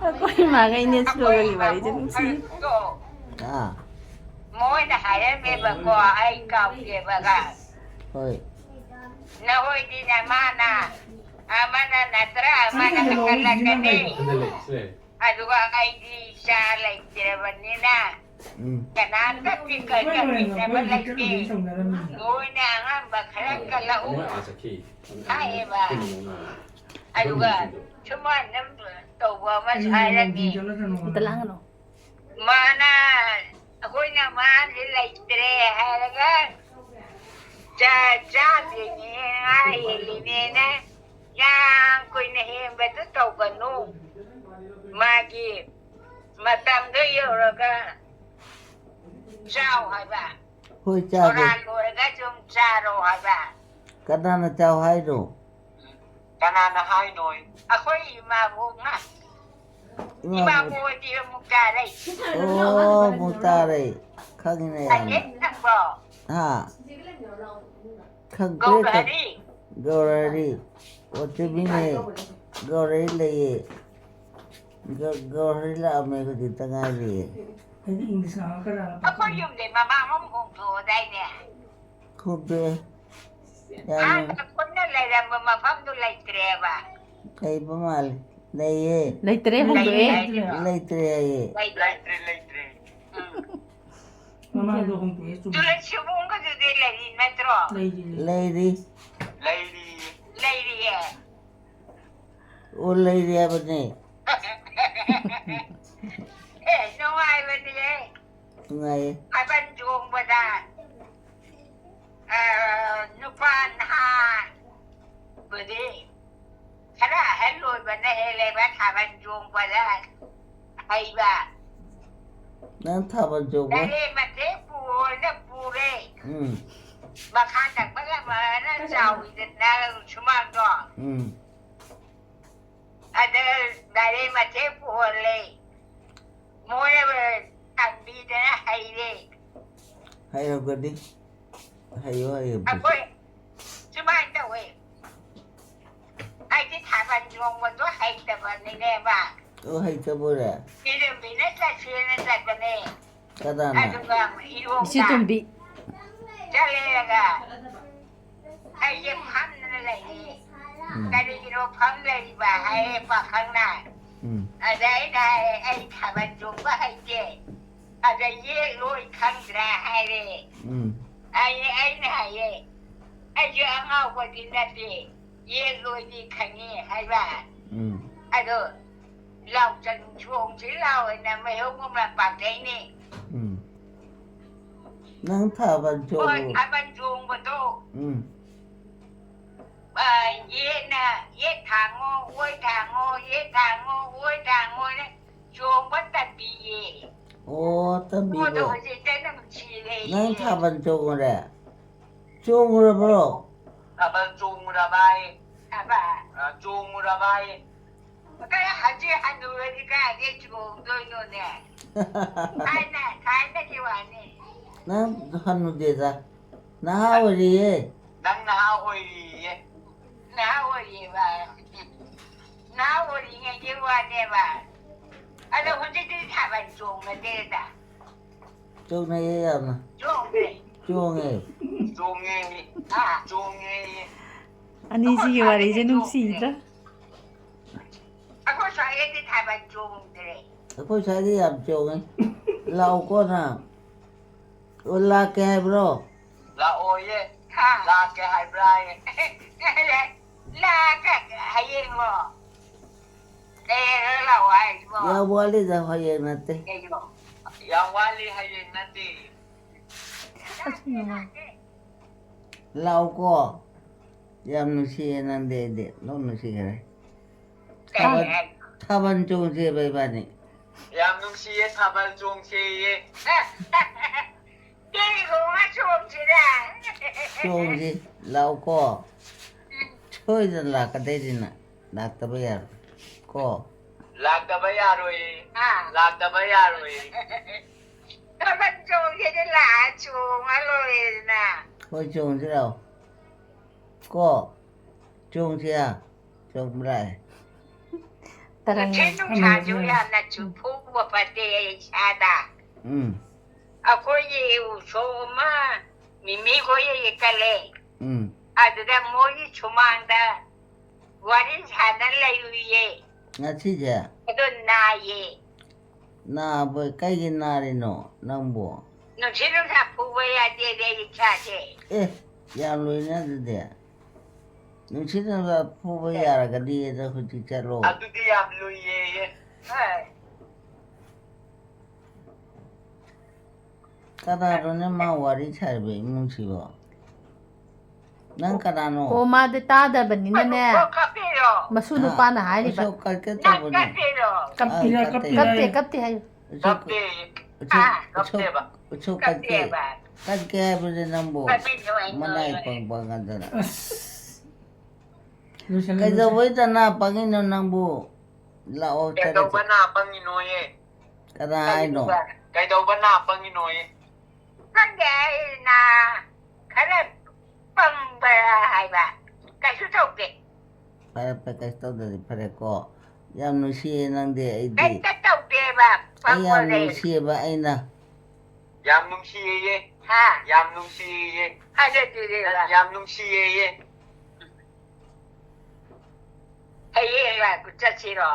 ꯑꯩꯈꯣꯏ ꯏꯃꯥꯒ ꯏꯅꯦ ꯁꯤꯂꯣꯡꯒꯤ ꯋꯥꯔꯤꯁꯦ ꯅꯨꯡꯁꯤ꯫ ꯑꯗꯣ ꯑꯥ, ꯃꯣꯏꯅ ꯍꯥꯏꯔꯝꯃꯦꯕꯀꯣ, ꯑꯩ ꯀꯥꯎꯗꯦꯕꯒ꯫ ꯍꯣꯏ꯫ ꯅꯍꯣꯏꯗꯤ ꯅꯃꯥꯅ, ꯑꯃꯅ ꯅꯠꯇ꯭ꯔ ꯑꯃꯅ ꯍꯟꯗꯛ ꯂꯩ, ꯁꯤꯖꯤꯟꯅꯕ ꯍꯟꯒꯠꯂꯛꯀꯅꯤ꯫ ꯍꯟꯗꯛ ꯂꯩ, ꯁꯤ ꯂꯩ꯫ ꯑꯗꯨꯒ ꯑꯩꯗꯤ ꯏꯆꯥ ꯂꯩꯇ꯭ꯔꯕꯅꯤꯅ ꯎꯝ꯫ ꯀꯅꯥꯝꯇ ꯐꯤꯀꯔ ꯆꯠꯃꯤꯟꯅꯕ ꯂꯩꯇꯦ꯫ ꯅꯣꯏꯅ ꯑꯉꯝꯕ ꯈꯔ ꯀꯜꯂꯛꯎ꯫ ꯃꯣꯏ ꯑꯥ ꯆꯠꯈꯤ꯫ ꯍꯥꯏꯌꯦꯕ꯫ ꯄꯨꯟꯅ ꯅꯣꯡꯃ꯫ ꯑꯗꯨꯒ ꯁꯨꯃꯥꯏꯅ ꯇꯧꯕ ꯑꯃꯁꯨ ꯍꯥꯏꯔꯝꯃꯤ꯫ ꯑꯝꯇ ꯂꯥꯡꯒꯅꯣ꯫ ꯃꯥꯅ, ꯑꯩꯈꯣꯏꯅ ꯃꯥꯁꯦ ꯂꯩꯇ꯭ꯔꯦ ꯍꯥꯏꯔꯒ ꯆꯥ- ꯆꯥꯗ꯭ꯔꯤꯅꯦ, ꯉꯥ ꯍꯦꯜꯂꯤꯅꯦꯅ ꯌꯥꯝ ꯀꯨꯏꯅ ꯍꯦꯟꯕꯗꯨ ꯇꯧꯒꯅꯨ꯫ ꯃꯥꯒꯤ ꯃꯇꯝꯗꯣ ꯌꯧꯔꯒ ꯆꯥꯎ ꯍꯥꯏꯕ꯫ ꯍꯣꯏ, ꯆꯥꯒꯦ꯫ ꯁꯣꯔꯥ ꯂꯣꯏꯔꯒ ꯁꯨꯝ ꯆꯥꯔꯣ ꯍꯥꯏꯕ꯫ ꯀꯅꯥꯅ ꯆꯥꯎ ꯍꯥꯏꯅꯣ? ꯀꯅꯥꯅ ꯍꯥꯏꯅꯣ? ꯑꯩꯈꯣꯏ ꯏꯃꯥꯕꯣꯛꯅ꯫ ꯏꯃꯥꯕꯣꯛ꯫ ꯏꯃꯥꯕꯣꯛꯗꯤ ꯑꯃꯨꯛ ꯆꯥꯔꯦ꯫ ꯑꯣ, ꯑꯃꯨꯛ ꯇꯥꯔꯦ꯫ ꯈꯪꯉꯤꯅꯦ ꯌꯥꯝꯅ꯫ ꯑꯍꯦꯛ ꯅꯪꯕꯣ꯫ ꯍꯥ? ꯈꯪꯗ꯭ꯔꯦ꯫ ꯒꯧꯔꯍꯔꯤ꯫ ꯒꯧꯔꯍꯔꯤ꯫ ꯑꯣ, ꯆꯨꯝꯃꯤꯅꯦ꯫ ꯒꯧꯔꯍꯔꯤ ꯂꯩꯌꯦ꯫ ꯒ- ꯒꯧꯔꯍꯔꯤ ꯂꯥꯛꯑꯝꯃꯦ ꯍꯧꯖꯤꯛꯇ ꯉꯥꯏꯔꯤꯌꯦ꯫ ꯑꯩꯗꯤ ꯏꯪꯂꯤꯁ ꯉꯥꯡꯉꯛꯀꯗ꯭ꯔꯥꯅ ꯑꯩꯈꯣꯏ ꯌꯨꯝꯗꯩ ꯃꯃꯥ ꯑꯃ ꯍꯣꯡꯗꯣꯛꯑꯗꯥꯏꯅꯦ꯫ ꯈꯣꯡꯗꯣꯛꯑꯦ꯫ ꯑꯥ, ꯌꯥꯝꯅ ꯄꯨꯟꯅ ꯂꯩꯔꯝꯕ ꯃꯐꯝꯗꯨ ꯂꯩꯇ꯭ꯔꯦꯕ꯫ ꯂꯩꯕ ꯃꯥꯜꯂꯦ꯫ ꯂꯩꯌꯦ꯫ ꯂꯩꯇ꯭ꯔꯦ, ꯍꯣꯡꯗꯣꯛꯑꯦ꯫ ꯂꯩꯇ꯭ꯔꯦ ꯍꯥꯏꯌꯦ꯫ ꯂꯩꯇ꯭ꯔꯦ, ꯂꯩꯇ꯭ꯔꯦ꯫ ꯎꯝ꯫ ꯃꯃꯥꯡꯗꯣ ꯍꯣꯡꯗꯣꯛꯑꯦ, ꯆꯨꯝꯃꯤ꯫ ꯆꯨꯔꯆꯤꯕꯣꯡꯒꯗꯨꯗꯤ ꯂꯩꯔꯤ ꯅꯠꯇ꯭ꯔꯣ? ꯂꯩꯔꯤ, ꯂꯩꯔꯤ꯫ ꯂꯩꯔꯤ꯫ ꯂꯩꯔꯤ꯫ ꯂꯩꯔꯤꯌꯦ꯫ ꯑꯣ, ꯂꯩꯔꯤ ꯍꯥꯏꯕꯅꯦ꯫ ꯑꯦ, ꯅꯨꯡꯉꯥꯏꯕꯅꯤꯍꯦ꯫ ꯅꯨꯡꯉꯥꯏꯌꯦ꯫ ꯊꯥꯕꯜ ꯆꯣꯡꯕꯗ ꯑ, ꯅꯨꯄꯥ ꯅꯍꯥꯕꯨꯗꯤ ꯈꯔ ꯑꯍꯜ ꯑꯣꯏꯕꯅ ꯍꯦꯜꯂꯦꯕ ꯊꯥꯕꯜ ꯆꯣꯡꯕꯗ ꯍꯩꯕ꯫ ꯅꯪ ꯊꯥꯕꯜ ꯆꯣꯡꯕ? ꯗꯥꯏꯔꯦꯛ ꯃꯇꯦꯛ ꯄꯨꯑꯣꯅ ꯄꯨꯔꯦ꯫ ꯎꯝ꯫ ꯃꯈꯥ ꯇꯪꯕ ꯂꯝꯍꯥꯡꯅ ꯆꯥꯎꯋꯤꯗꯅ ꯁꯨꯃꯥꯡꯗꯣ꯫ ꯎꯝ꯫ ꯑꯗ ꯗꯥꯏꯔꯦꯛ ꯃꯇꯦꯛ ꯄꯨꯍꯜꯂꯦ꯫ ꯃꯣꯏꯅ ꯇꯝꯕꯤꯗꯅ ꯍꯩꯔꯦ꯫ ꯍꯩꯔꯝꯒꯅꯤ꯫ ꯍꯩꯌꯣ, ꯍꯩꯌꯣ꯫ ꯑꯩꯈꯣꯏ ꯁꯨꯃꯥꯏꯅ ꯇꯧꯋꯦ꯫ ꯑꯩꯗꯤ ꯊꯥꯕꯜ ꯆꯣꯡꯕꯗꯣ ꯍꯩꯇꯕꯅꯤꯅꯦꯕ꯫ ꯑꯣ, ꯍꯩꯇꯕ ꯑꯣꯏꯔꯦ? ꯏꯔꯝꯕꯤꯅ ꯆꯠꯁꯦꯅ ꯆꯠꯄꯅꯦ꯫ ꯀꯅꯥꯅ? ꯑꯗꯨꯒ ꯏꯔꯣꯡꯗ ꯏꯆꯦ ꯇꯣꯝꯕꯤ꯫ ꯆꯠꯂꯦꯒ ꯑꯩꯁꯦ ꯐꯝꯗꯅ ꯂꯩꯔꯦ꯫ ꯎꯝ꯫ ꯀꯔꯤꯒꯤꯅꯣ ꯐꯝ ꯂꯩꯔꯤꯕ ꯍꯥꯏꯔꯦ ꯄꯥꯈꯪꯅ꯫ ꯎꯝ꯫ ꯑꯗ ꯑꯩꯅ ꯍꯥꯏꯔꯦ, "ꯑꯩ ꯊꯥꯕꯜ ꯆꯣꯡꯕ ꯍꯩꯇꯦ꯫ ꯑꯗ ꯌꯦꯛꯂꯣꯏ ꯈꯪꯗ꯭ꯔꯥ?" ꯍꯥꯏꯔꯦ꯫ ꯎꯝ꯫ ꯑꯩ, ꯑꯩꯅ ꯍꯥꯏꯌꯦ, "ꯑꯩꯁꯦ ꯑꯉꯥꯎꯕꯗꯤ ꯅꯠꯇꯦ, ꯌꯦꯛꯂꯣꯏꯗꯤ ꯈꯪꯉꯤ" ꯍꯥꯏꯕ꯫ ꯎꯝ꯫ ꯑꯗꯣ ꯂꯥꯎꯆꯟ ꯆꯣꯡꯁꯤ ꯂꯥꯎ ꯍꯥꯏꯅ ꯃꯩꯍꯧ ꯃꯃꯥ ꯄꯥꯛꯊꯩꯅꯦ꯫ ꯎꯝ꯫ ꯅꯪ ꯊꯥꯕꯜ ꯍꯣꯏ, ꯆꯣꯡꯉꯨ꯫ ꯊꯥꯕꯜ ꯆꯣꯡꯕꯗꯣ꯫ ꯎꯝ꯫ ꯑ, ꯌꯦꯠꯅ, ꯌꯦꯠ ꯊꯥꯡꯉꯣ, ꯑꯣꯏ ꯊꯥꯡꯉꯣ, ꯌꯦꯠ ꯊꯥꯡꯉꯣ, ꯑꯣꯏ ꯊꯥꯡꯉꯣꯅ ꯆꯣꯡꯕ ꯇꯝꯕꯤꯌꯦ꯫ ꯑꯣ, ꯇꯝꯕꯤꯕ꯫ ꯃꯗꯣ ꯍꯧꯖꯤꯛꯇ ꯅꯨꯡꯁꯤꯔꯦ꯫ ꯅꯪ ꯊꯥꯕꯜ ꯆꯣꯡꯉꯨꯔꯦ? ꯆꯣꯡꯉꯨꯔꯕ꯭ꯔꯣ? ꯊꯥꯕꯜ ꯆꯣꯡꯉꯨꯔꯕ ꯍꯥꯏ꯫ ꯊꯥꯕꯜ꯫ ꯑ, ꯆꯣꯡꯉꯨꯔꯕ ꯍꯥꯏ꯫ ꯀꯥꯏ ꯍꯧꯖꯤꯛ ꯍꯅꯨꯔꯗꯤ ꯀꯥꯏꯗꯩ ꯆꯣꯡꯗꯣꯏꯅꯣꯅꯦ? ꯊꯥꯏꯅ, ꯊꯥꯏꯅꯒꯤ ꯋꯥꯅꯤ꯫ ꯅꯪ ꯍꯅꯨꯗꯦꯗ꯫ ꯅꯍꯥ ꯑꯣꯏꯔꯤꯌꯦ꯫ ꯅꯪ ꯅꯍꯥ ꯑꯣꯏꯔꯤꯌꯦ꯫ ꯅꯍꯥ ꯑꯣꯏꯔꯤꯌꯦꯕ꯫ ꯅꯍꯥ ꯑꯣꯏꯔꯤꯉꯩꯒꯤ ꯋꯥꯅꯦꯕ꯫ ꯑꯗꯣ ꯍꯧꯖꯤꯛꯇꯤ ꯊꯥꯕꯜ ꯆꯣꯡꯅꯗꯦꯗ꯫ ꯆꯣꯡꯅꯩꯌꯦ ꯌꯥꯝꯅ꯫ ꯆꯣꯡꯗꯦ꯫ ꯆꯣꯡꯉꯦ꯫ ꯆꯣꯡꯉꯦ꯫ ꯍꯥ? ꯆꯣꯡꯉꯦ꯫ ꯑꯅꯤꯁꯤꯒꯤ ꯋꯥꯔꯤꯁꯦ ꯅꯨꯡꯁꯤꯗ꯭ꯔꯥ? ꯑꯩꯈꯣꯏ ꯁ꯭ꯋꯥꯏꯗꯗꯤ ꯊꯥꯕꯜ ꯆꯣꯡꯗ꯭ꯔꯦ꯫ ꯑꯩꯈꯣꯏ ꯁ꯭ꯋꯥꯏꯗ ꯌꯥꯝ ꯆꯣꯡꯉꯦ꯫ ꯂꯥꯛꯎꯀꯣ ꯅꯪ꯫ ꯑꯣ, ꯂꯥꯛꯀꯦ ꯍꯥꯏꯕ꯭ꯔꯣ? ꯂꯥꯛꯑꯣꯌꯦ꯫ ꯍꯥ? ꯂꯥꯛꯀꯦ ꯍꯥꯏꯕ꯭ꯔꯥꯌꯦ? ꯂꯥꯛꯀꯦ ꯍꯌꯦꯡꯂꯣ? ꯂꯩꯔꯒ ꯂꯥꯛꯑꯣ ꯍꯥꯏꯁꯤꯕꯣ? ꯌꯥꯝ ꯋꯥꯠꯂꯤꯗ, ꯍꯌꯦꯡ ꯅꯠꯇꯦ꯫ ꯀꯩꯒꯤꯅꯣ? ꯌꯥꯝ ꯋꯥꯠꯂꯤ, ꯍꯌꯦꯡ ꯅꯠꯇꯦ꯫ ꯂꯥꯛꯀꯦ, ꯂꯥꯛꯀꯦ꯫ ꯂꯥꯛꯎꯀꯣ꯫ ꯌꯥꯝ ꯅꯨꯡꯁꯤꯌꯦ ꯅꯪꯗꯤ, ꯑꯩꯗꯤ ꯂꯣꯏ ꯅꯨꯡꯁꯤꯈ꯭ꯔꯦ꯫ ꯀꯩ ꯊꯥꯕꯜ, ꯍꯥꯏ? ꯊꯥꯕꯜ ꯆꯣꯡꯁꯦꯕ ꯏꯕꯥꯅꯤ꯫ ꯌꯥꯝ ꯅꯨꯡꯁꯤꯌꯦ, ꯊꯥꯕꯜ ꯆꯣꯡꯁꯦꯌꯦ꯫ ꯀꯦꯔꯤ ꯈꯣꯡꯉ ꯆꯣꯡꯁꯤꯔ? ꯆꯣꯡꯁꯤ, ꯂꯥꯛꯎꯀꯣ꯫ ꯎꯝ꯫ ꯁꯣꯏꯗꯅ ꯂꯥꯛꯀꯗꯣꯏꯅꯤ ꯅꯪ꯫ ꯂꯥꯛꯇꯕ ꯌꯥꯔꯣꯏ꯫ ꯀꯣ? ꯂꯥꯛꯇꯕ ꯌꯥꯔꯣꯏꯌꯦ꯫ ꯑꯥ꯫ ꯂꯥꯛꯇꯕ ꯌꯥꯔꯣꯏꯌꯦ꯫ ꯊꯥꯕꯜ ꯆꯣꯡꯒꯦꯗꯤ ꯂꯥꯛꯑ ꯆꯣꯡꯉ ꯂꯣꯏꯔꯦꯗꯅ꯫ ꯍꯣꯏ, ꯆꯣꯡꯁꯤ ꯂꯥꯛꯑꯣ꯫ ꯀꯣ? ꯆꯣꯡꯁꯤ ꯌꯥ꯫ ꯆꯣꯡꯕ꯭ꯔꯥ? ꯇꯔꯪ ꯅꯨꯡꯊꯤꯜ ꯅꯨꯡꯁꯥꯁꯨ ꯌꯥꯝꯅ ꯆꯨ ꯐꯨꯕ ꯐꯠꯇꯦ ꯏꯁꯥꯗ꯫ ꯎꯝ꯫ ꯑꯩꯈꯣꯏꯒꯤ ꯎꯁꯣꯞ ꯑꯃ ꯃꯤꯃꯤ ꯈꯣꯏ ꯀꯜꯂꯦ꯫ ꯎꯝ꯫ ꯑꯗꯨꯗ ꯃꯣꯏꯒꯤ ꯁꯨꯃꯥꯡꯗ ꯋꯥꯔꯤ ꯁꯥꯟꯅ ꯂꯩꯔꯨꯏꯌꯦ꯫ ꯉꯁꯤꯁꯦ? ꯑꯗꯣ ꯅꯥꯏꯌꯦ꯫ ꯅꯥꯕ ꯀꯩꯒꯤ ꯅꯥꯔꯤꯅꯣ ꯅꯪꯕꯨ? ꯅꯨꯡꯁꯤꯠ ꯅꯨꯡꯁꯥ ꯐꯨꯕ ꯌꯥꯗꯦꯅꯦ ꯏꯁꯥꯁꯦ꯫ ꯑꯦ, ꯌꯥꯝ ꯂꯨꯏꯅ ꯑꯗꯨꯗꯤ꯫ ꯅꯨꯡꯁꯤꯠ ꯅꯨꯡꯁꯥ ꯐꯨꯕ ꯌꯥꯔꯒꯗꯤ ꯑꯗꯣ ꯍꯧꯖꯤꯛ ꯆꯠꯂꯣ꯫ ꯑꯗꯨꯗꯤ ꯌꯥꯝ ꯂꯨꯏꯌꯦꯌꯦ꯫ ꯍꯣꯏ꯫ ꯀꯅꯥꯅꯣꯅꯦ ꯃꯥ ꯋꯥꯔꯤ ꯁꯥꯔꯤꯕ ꯏꯃꯨꯡꯁꯤꯕꯣ? ꯅꯪ ꯀꯅꯥꯅꯣ? ꯑꯣ, ꯃꯥꯗꯤ ꯇꯥꯗꯕꯅꯤꯅꯅꯦ꯫ ꯑꯗꯨ ꯀꯞꯄꯤꯔꯣ? ꯃꯁꯨ ꯍꯥ? ꯅꯨꯄꯥꯅ ꯍꯥꯏꯔꯤꯕ꯫ ꯎꯁꯣꯞ ꯀꯠꯀꯦ ꯅꯪ ꯇꯧꯕꯅꯦ꯫ ꯀꯞꯄꯤꯔꯣ? ꯑꯥ, ꯀꯞꯄꯤꯔ, ꯀꯠꯇꯦ꯫ ꯀꯞꯄꯤꯔ ꯀꯞꯇꯦ, ꯍꯥꯏꯌꯨ꯫ ꯀꯞꯇꯦ ꯍꯥꯏꯌꯨ꯫ ꯀꯞꯇꯦ꯫ ꯎꯁꯣꯞ, ꯍꯥ? ꯎꯁꯣꯞ, ꯀꯞꯇꯦꯕ꯫ ꯎꯁꯣꯞ ꯀꯠꯀꯦ꯫ ꯀꯞꯇꯦꯕ꯫ ꯀꯠꯀꯦ ꯍꯥꯏꯕꯅꯦ ꯅꯪꯕꯨ꯫ ꯀꯞꯄꯤꯅꯣ ꯑꯩ ꯃꯅꯥꯏ ꯅꯣꯏꯔꯦ꯫ ꯄꯪ ꯄꯪꯒꯗꯅ꯫ ꯑꯁ꯫ ꯂꯣꯏꯁꯜꯂꯣ, ꯂꯣꯏꯁꯜꯂꯣ꯫ ꯀꯩꯗꯧꯕꯩ ꯇꯅꯥ ꯄꯪꯉꯤꯅꯣ ꯅꯪꯕꯨ? ꯂꯥꯛꯑꯣ, ꯆꯠꯂꯁꯤ꯫ ꯀꯩꯗꯧꯕ ꯅꯥ ꯄꯪꯉꯤꯅꯣꯌꯦ? ꯀꯅꯥ ꯍꯥꯏꯅꯣ? ꯀꯩꯗꯧꯕ ꯅꯥ ꯄꯪꯉꯤꯅꯣꯌꯦ? ꯈꯪꯗꯦ, ꯑꯩ ꯅꯥ ꯈꯔ ꯄꯪꯕ ꯍꯥꯏꯕ꯫ ꯀꯩꯁꯨ ꯇꯧꯗꯦ꯫ ꯐꯔꯦ, ꯐꯔꯦ, ꯀꯩꯁꯨ ꯇꯧꯗ꯭ꯔꯗꯤ ꯐꯔꯦꯀꯣ꯫ ꯌꯥꯝ ꯅꯨꯡꯁꯤꯌꯦ ꯅꯪꯗꯤ ꯑꯩꯗꯤ꯫ ꯀꯩꯝꯇ ꯇꯧꯗꯦꯕ, ꯑꯩ ꯌꯥꯝ ꯄꯪꯕꯅꯦ꯫ ꯅꯨꯡꯁꯤꯌꯦꯕ ꯑꯩꯅ꯫ ꯌꯥꯝ ꯅꯨꯡꯁꯤꯌꯦꯌꯦ꯫ ꯍꯥ? ꯌꯥꯝ ꯅꯨꯡꯁꯤꯌꯦꯌꯦ꯫ ꯐꯖꯗꯦꯗ꯫ ꯌꯥꯝ ꯅꯨꯡꯁꯤꯌꯦꯌꯦ꯫ ꯍꯌꯦꯡ ꯂꯥꯛꯄ ꯆꯠꯁꯤꯔꯣ?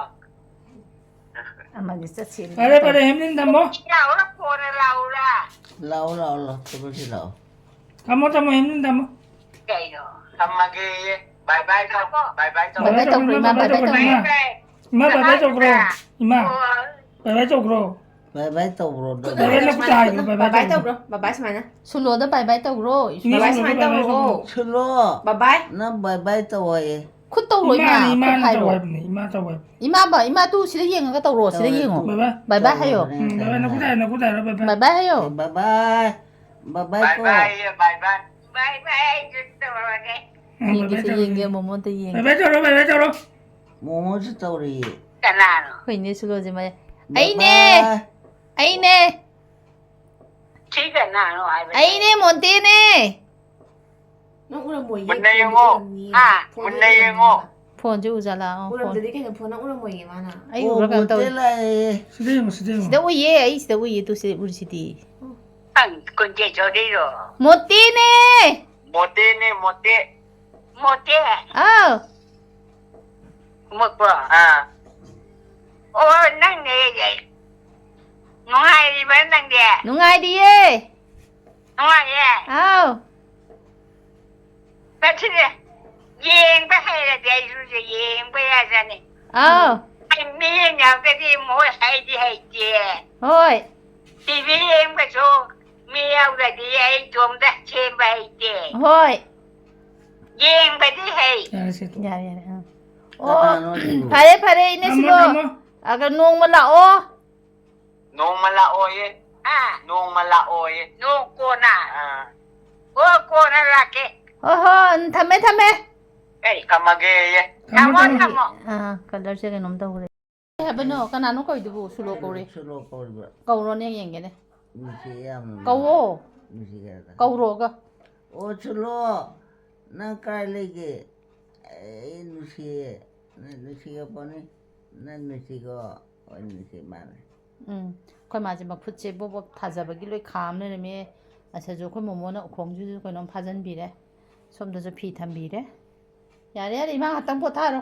ꯑꯃꯗꯤ ꯆꯠꯁꯤ꯫ ꯐꯔꯦ, ꯐꯔꯦ, ꯍꯦꯝꯂꯤꯟ ꯊꯝꯃꯣ꯫ ꯂꯥꯛꯎꯔ, ꯀꯣꯟꯅ ꯂꯥꯛꯎꯔ? ꯂꯥꯛꯑꯣ, ꯂꯥꯛꯑꯣ, ꯂꯥꯛꯑꯣ, ꯆꯠꯂꯁꯤ ꯂꯥꯛꯑꯣ꯫ ꯊꯝꯃꯣ, ꯊꯝꯃꯣ, ꯍꯦꯝꯂꯤꯟ ꯊꯝꯃꯣ꯫ ꯀꯩꯅꯣ? ꯊꯝꯃꯒꯦꯌꯦ꯫ Bye bye ꯇꯧ꯫ Bye bye ꯇꯧ꯫ Bye bye ꯇꯧꯈ꯭ꯔꯣ, ꯏꯃꯥ, bye bye ꯇꯧꯈ꯭ꯔꯣ, ꯏꯃꯥ꯫ ꯏꯃꯥ, bye bye ꯇꯧꯈ꯭ꯔꯣ꯫ ꯏꯃꯥ, bye bye ꯇꯧꯈ꯭ꯔꯣ꯫ ꯕꯥꯏ ꯕꯥꯏ ꯇꯧꯕ꯭ꯔꯣ, ꯅꯪ? ꯕꯥꯏ ꯕꯥꯏ ꯅꯈꯨꯠꯇ ꯍꯥꯏꯈ꯭ꯔꯣ, ꯕꯥꯏ ꯕꯥꯏ ꯕꯥꯏ ꯇꯧꯈ꯭ꯔꯣ꯫ ꯇꯧꯕ꯭ꯔꯣ? ꯕꯥꯏ ꯕꯥꯏ ꯁꯨꯃꯥꯏꯅ꯫ ꯁꯨꯂꯣꯗ ꯕꯥꯏ ꯕꯥꯏ ꯇꯧꯈ꯭ꯔꯣ꯫ ꯏꯁ, ꯃꯤꯁ ꯕꯥꯏ ꯕꯥꯏ ꯂꯣꯏꯕ ꯁꯨꯃꯥꯏꯅ ꯕꯥꯏ ꯕꯥꯏ ꯇꯧꯈ꯭ꯔꯣ꯫ ꯇꯧꯔꯣ꯫ ꯁꯨꯂꯣ, ꯕꯥꯏ ꯕꯥꯏ꯫ ꯅꯪ ꯕꯥꯏ ꯕꯥꯏ ꯇꯧ ꯍꯥꯏꯌꯦ꯫ ꯈꯨꯠ ꯇꯧꯔꯣ, ꯏꯃꯥ, ꯏꯃꯥ, ꯏꯃꯥ ꯈꯨꯠ ꯅ ꯇꯧ ꯍꯥꯏꯔꯣ꯫ ꯍꯥꯏꯕꯅꯦ, ꯏꯃꯥ ꯇꯧ ꯍꯥꯏꯕꯅꯦ꯫ ꯏꯃꯥ ꯕꯥ-, ꯏꯃꯥ ꯇꯨ ꯁꯤꯗ ꯌꯦꯡꯉꯒ ꯇꯧꯔꯣ, ꯁꯤꯗ ꯇꯧꯔꯦ, ꯌꯦꯡꯉꯣ꯫ ꯇꯧꯔꯦ꯫ ꯕꯥꯏ ꯕꯥꯏ꯫ ꯕꯥꯏ ꯕꯥꯏ ꯍꯥꯏꯌꯣ꯫ ꯇꯧꯔꯦ, ꯎꯝ, ꯕꯥꯏ ꯕꯥꯏ, ꯇꯧꯔꯦ꯫ ꯅꯈꯨꯠ ꯍꯥꯏꯌꯣ, ꯅꯈꯨꯠ ꯍꯥꯏꯌꯣ, ꯕꯥꯏ ꯕꯥꯏ꯫ ꯕꯥꯏ ꯕꯥꯏ ꯍꯥꯏꯌꯣ꯫ ꯕꯥꯏ ꯕꯥꯏ꯫ ꯕꯥꯏ ꯕꯥꯏ ꯀꯣ꯫ ꯕꯥꯏ ꯍꯥꯏꯌꯦ, ꯕꯥꯏ ꯕꯥꯏ꯫ ꯕꯥꯏ ꯕꯥꯏ ꯍꯥꯏꯗꯨ ꯇꯧꯔꯒꯦ꯫ ꯎꯝ, ꯕꯥꯏ ꯕꯥꯏ ꯌꯦꯡꯒꯦꯁꯦ, ꯇꯧꯔꯦ꯫ ꯌꯦꯡꯒꯦ, ꯃꯣꯃꯣꯟꯇ ꯌꯦꯡꯒꯦ꯫ ꯕꯥꯏ ꯕꯥꯏ ꯇꯧꯔꯣ, ꯕꯥꯏ ꯕꯥꯏ ꯇꯧꯔꯣ꯫ ꯃꯣꯃꯣꯁꯨ ꯇꯧꯔꯤꯌꯦ꯫ ꯀꯅꯥꯅꯣ? ꯑꯩꯈꯣꯏ ꯏꯅꯦ ꯁꯨꯂꯣꯁꯦ ꯃꯌꯥ-, ꯕꯥꯏ ꯑꯩꯅꯦ! ꯕꯥꯏ꯫ ꯑꯩꯅꯦ! ꯁꯤ ꯀꯅꯥꯅꯣ ꯍꯥꯏꯕꯅꯦ? ꯑꯩꯅꯦ, ꯃꯣꯟꯇꯦꯅꯦ! ꯅꯪ ꯎꯔꯝꯃꯣꯏꯌꯦ, ꯃꯨꯟꯅ ꯐꯣꯟꯗ ꯌꯦꯡꯉꯣ꯫ ꯎꯔꯝꯅꯤꯌꯦ꯫ ꯍꯥ? ꯐꯣꯟꯗ ꯃꯨꯟꯅ ꯌꯦꯡꯉꯣ꯫ ꯎꯔꯝꯅꯤꯌꯦ꯫ ꯐꯣꯟꯁꯦ ꯎꯖꯥꯠꯂꯥ? ꯑꯣ, ꯐꯣꯟ꯫ ꯎꯔꯝꯗꯗꯤ ꯀꯩꯅꯣ, ꯐꯣꯟ ꯅꯪ ꯎꯔꯝꯃꯣꯏꯌꯦ ꯃꯥꯅ꯫ ꯑꯩ ꯑꯣ, ꯎꯕ꯭ꯔꯥ ꯀꯩꯅꯣꯝ ꯇꯧꯔꯦ꯫ ꯃꯣꯟꯇꯦ ꯂꯥꯛꯑꯦ꯫ ꯁꯤꯗ ꯌꯦꯡꯉꯣ, ꯁꯤꯗ ꯌꯦꯡꯉꯣ꯫ ꯁꯤꯗ ꯎꯏꯌꯦ, ꯑꯩ ꯁꯤꯗ ꯎꯏꯌꯦ, ꯇꯨ ꯁꯤꯗ ꯎꯔꯤꯁꯤꯗꯤ꯫ ꯅꯪ ꯀꯨꯟꯖꯦ ꯆꯧꯗꯩꯔꯣ? ꯃꯣꯟꯇꯦꯅꯦ! ꯃꯣꯟꯇꯦꯅꯦ, ꯃꯣꯟꯇꯦ꯫ ꯃꯣꯟꯇꯦ? ꯑꯥꯎ꯫ ꯀꯨꯝꯃꯛꯄ꯭ꯔꯣ? ꯑꯥ꯫ ꯑꯣ, ꯅꯪꯅꯦ꯫ ꯅꯨꯡꯉꯥꯏꯔꯤꯕ ꯅꯪꯗꯤ? ꯅꯨꯡꯉꯥꯏꯔꯤꯌꯦ꯫ ꯅꯨꯡꯉꯥꯏꯌꯦ? ꯑꯥꯎ꯫ ꯉꯁꯤꯗꯤ ꯌꯦꯡꯕ ꯍꯩꯔꯗꯤ ꯑꯩꯁꯨ ꯌꯦꯡꯕ ꯌꯥꯖꯅꯤ꯫ ꯑꯥꯎ꯫ ꯑꯩ ꯃꯤ ꯌꯥꯎꯗꯗꯤ ꯃꯣꯏ ꯍꯩꯗꯤ ꯍꯩꯇꯦ꯫ ꯍꯣꯏ꯫ ꯇꯤ ꯚꯤ ꯌꯦꯡꯕꯁꯨ ꯃꯤ ꯌꯥꯎꯗꯗꯤ ꯑꯩ ꯏꯇꯣꯝꯇ ꯁꯦꯝꯕ ꯍꯩꯇꯦ꯫ ꯍꯣꯏ꯫ ꯌꯦꯡꯕꯗꯤ ꯍꯩ꯫ ꯌꯥꯔꯦ, ꯁꯦ, ꯇꯣꯛꯑꯣ꯫ ꯌꯥꯔꯦ, ꯌꯥꯔꯦ, ꯑꯥ꯫ ꯑꯣ, ꯀꯅꯥꯅꯣ ꯑꯗꯨꯕꯨ? ꯐꯔꯦ, ꯐꯔꯦ, ꯏꯅꯦ ꯊꯝꯃꯣ, ꯁꯤꯂꯣ꯫ ꯊꯝꯃꯣ꯫ ꯑꯒ ꯅꯣꯡꯃ ꯂꯥꯛꯑꯣ꯫ ꯅꯣꯡꯃ ꯂꯥꯛꯑꯣꯌꯦ꯫ ꯑꯥ꯫ ꯅꯣꯡꯃ ꯂꯥꯛꯑꯣꯌꯦ꯫ ꯅꯣꯡ ꯀꯣꯟꯅ꯫ ꯑꯥ꯫ ꯑꯣ, ꯀꯣꯟꯅ ꯂꯥꯛꯀꯦ꯫ ꯍꯣꯏ, ꯍꯣꯏ, ꯊꯝꯃꯦ, ꯊꯝꯃꯦ꯫ ꯑꯩ ꯊꯝꯃꯒꯦꯌꯦ꯫ ꯊꯝꯃꯣ, ꯊꯝꯃꯣ, ꯊꯝꯃꯣ꯫ ꯊꯝꯃꯣ꯫ ꯑꯥ, colourꯁꯦ ꯀꯩꯅꯣꯝ ꯇꯧꯈ꯭ꯔꯦ꯫ ꯀꯩ ꯍꯥꯏꯕꯅꯣ? ꯀꯀꯥ ꯀꯅꯥꯅꯣ ꯀꯧꯔꯤꯗꯨꯕꯨ? ꯁꯨꯂꯣ ꯀꯧꯔꯦ꯫ ꯁꯨꯂꯣ ꯀꯧꯔꯤꯕ꯫ ꯀꯧꯔꯣꯅꯦ, ꯌꯦꯡꯒꯦꯅꯦ꯫ ꯅꯨꯡꯁꯤꯌꯦ ꯌꯥꯝꯅ꯫ ꯀꯧꯋꯣ꯫ ꯅꯨꯡꯁꯤꯌꯦ ꯌꯥꯝꯅ꯫ ꯀꯧꯔꯣꯒ꯫ ꯑꯣ, ꯁꯨꯂꯣ, ꯅꯪ ꯀꯥꯏ ꯂꯩꯒꯦ? ꯑꯩ ꯅꯨꯡꯁꯤꯌꯦ꯫ ꯅꯪ ꯅꯨꯡꯁꯤꯒ ꯄꯣꯠꯅꯤ꯫ ꯅꯪ ꯅꯨꯡꯁꯤꯒꯣ? ꯍꯣꯏ, ꯅꯨꯡꯁꯤ ꯃꯥꯅꯦ꯫ ꯎꯝ꯫ ꯑꯩꯈꯣꯏ ꯃꯥꯁꯦ ꯃꯈꯨꯠꯁꯦ ꯕꯣꯞ ꯕꯣꯞ ꯊꯥꯖꯕꯒꯤ ꯂꯣꯏ ꯈꯥꯝ ꯂꯩꯔꯝꯃꯦ꯫ ꯑꯁꯤꯁꯨ ꯑꯩꯈꯣꯏ ꯃꯣꯃꯣꯅ ꯎꯈꯣꯡꯁꯤꯁꯨ ꯀꯩꯅꯣꯝ ꯐꯥꯖꯤꯟꯕꯤꯔꯦ꯫ ꯁꯣꯝꯗꯁꯨ ꯐꯤ ꯊꯝꯕꯤꯔꯦ꯫ ꯌꯥꯔꯦ, ꯌꯥꯔꯦ, ꯏꯃꯥ ꯉꯥꯛꯇꯪ ꯄꯣꯊꯥꯔꯣ꯫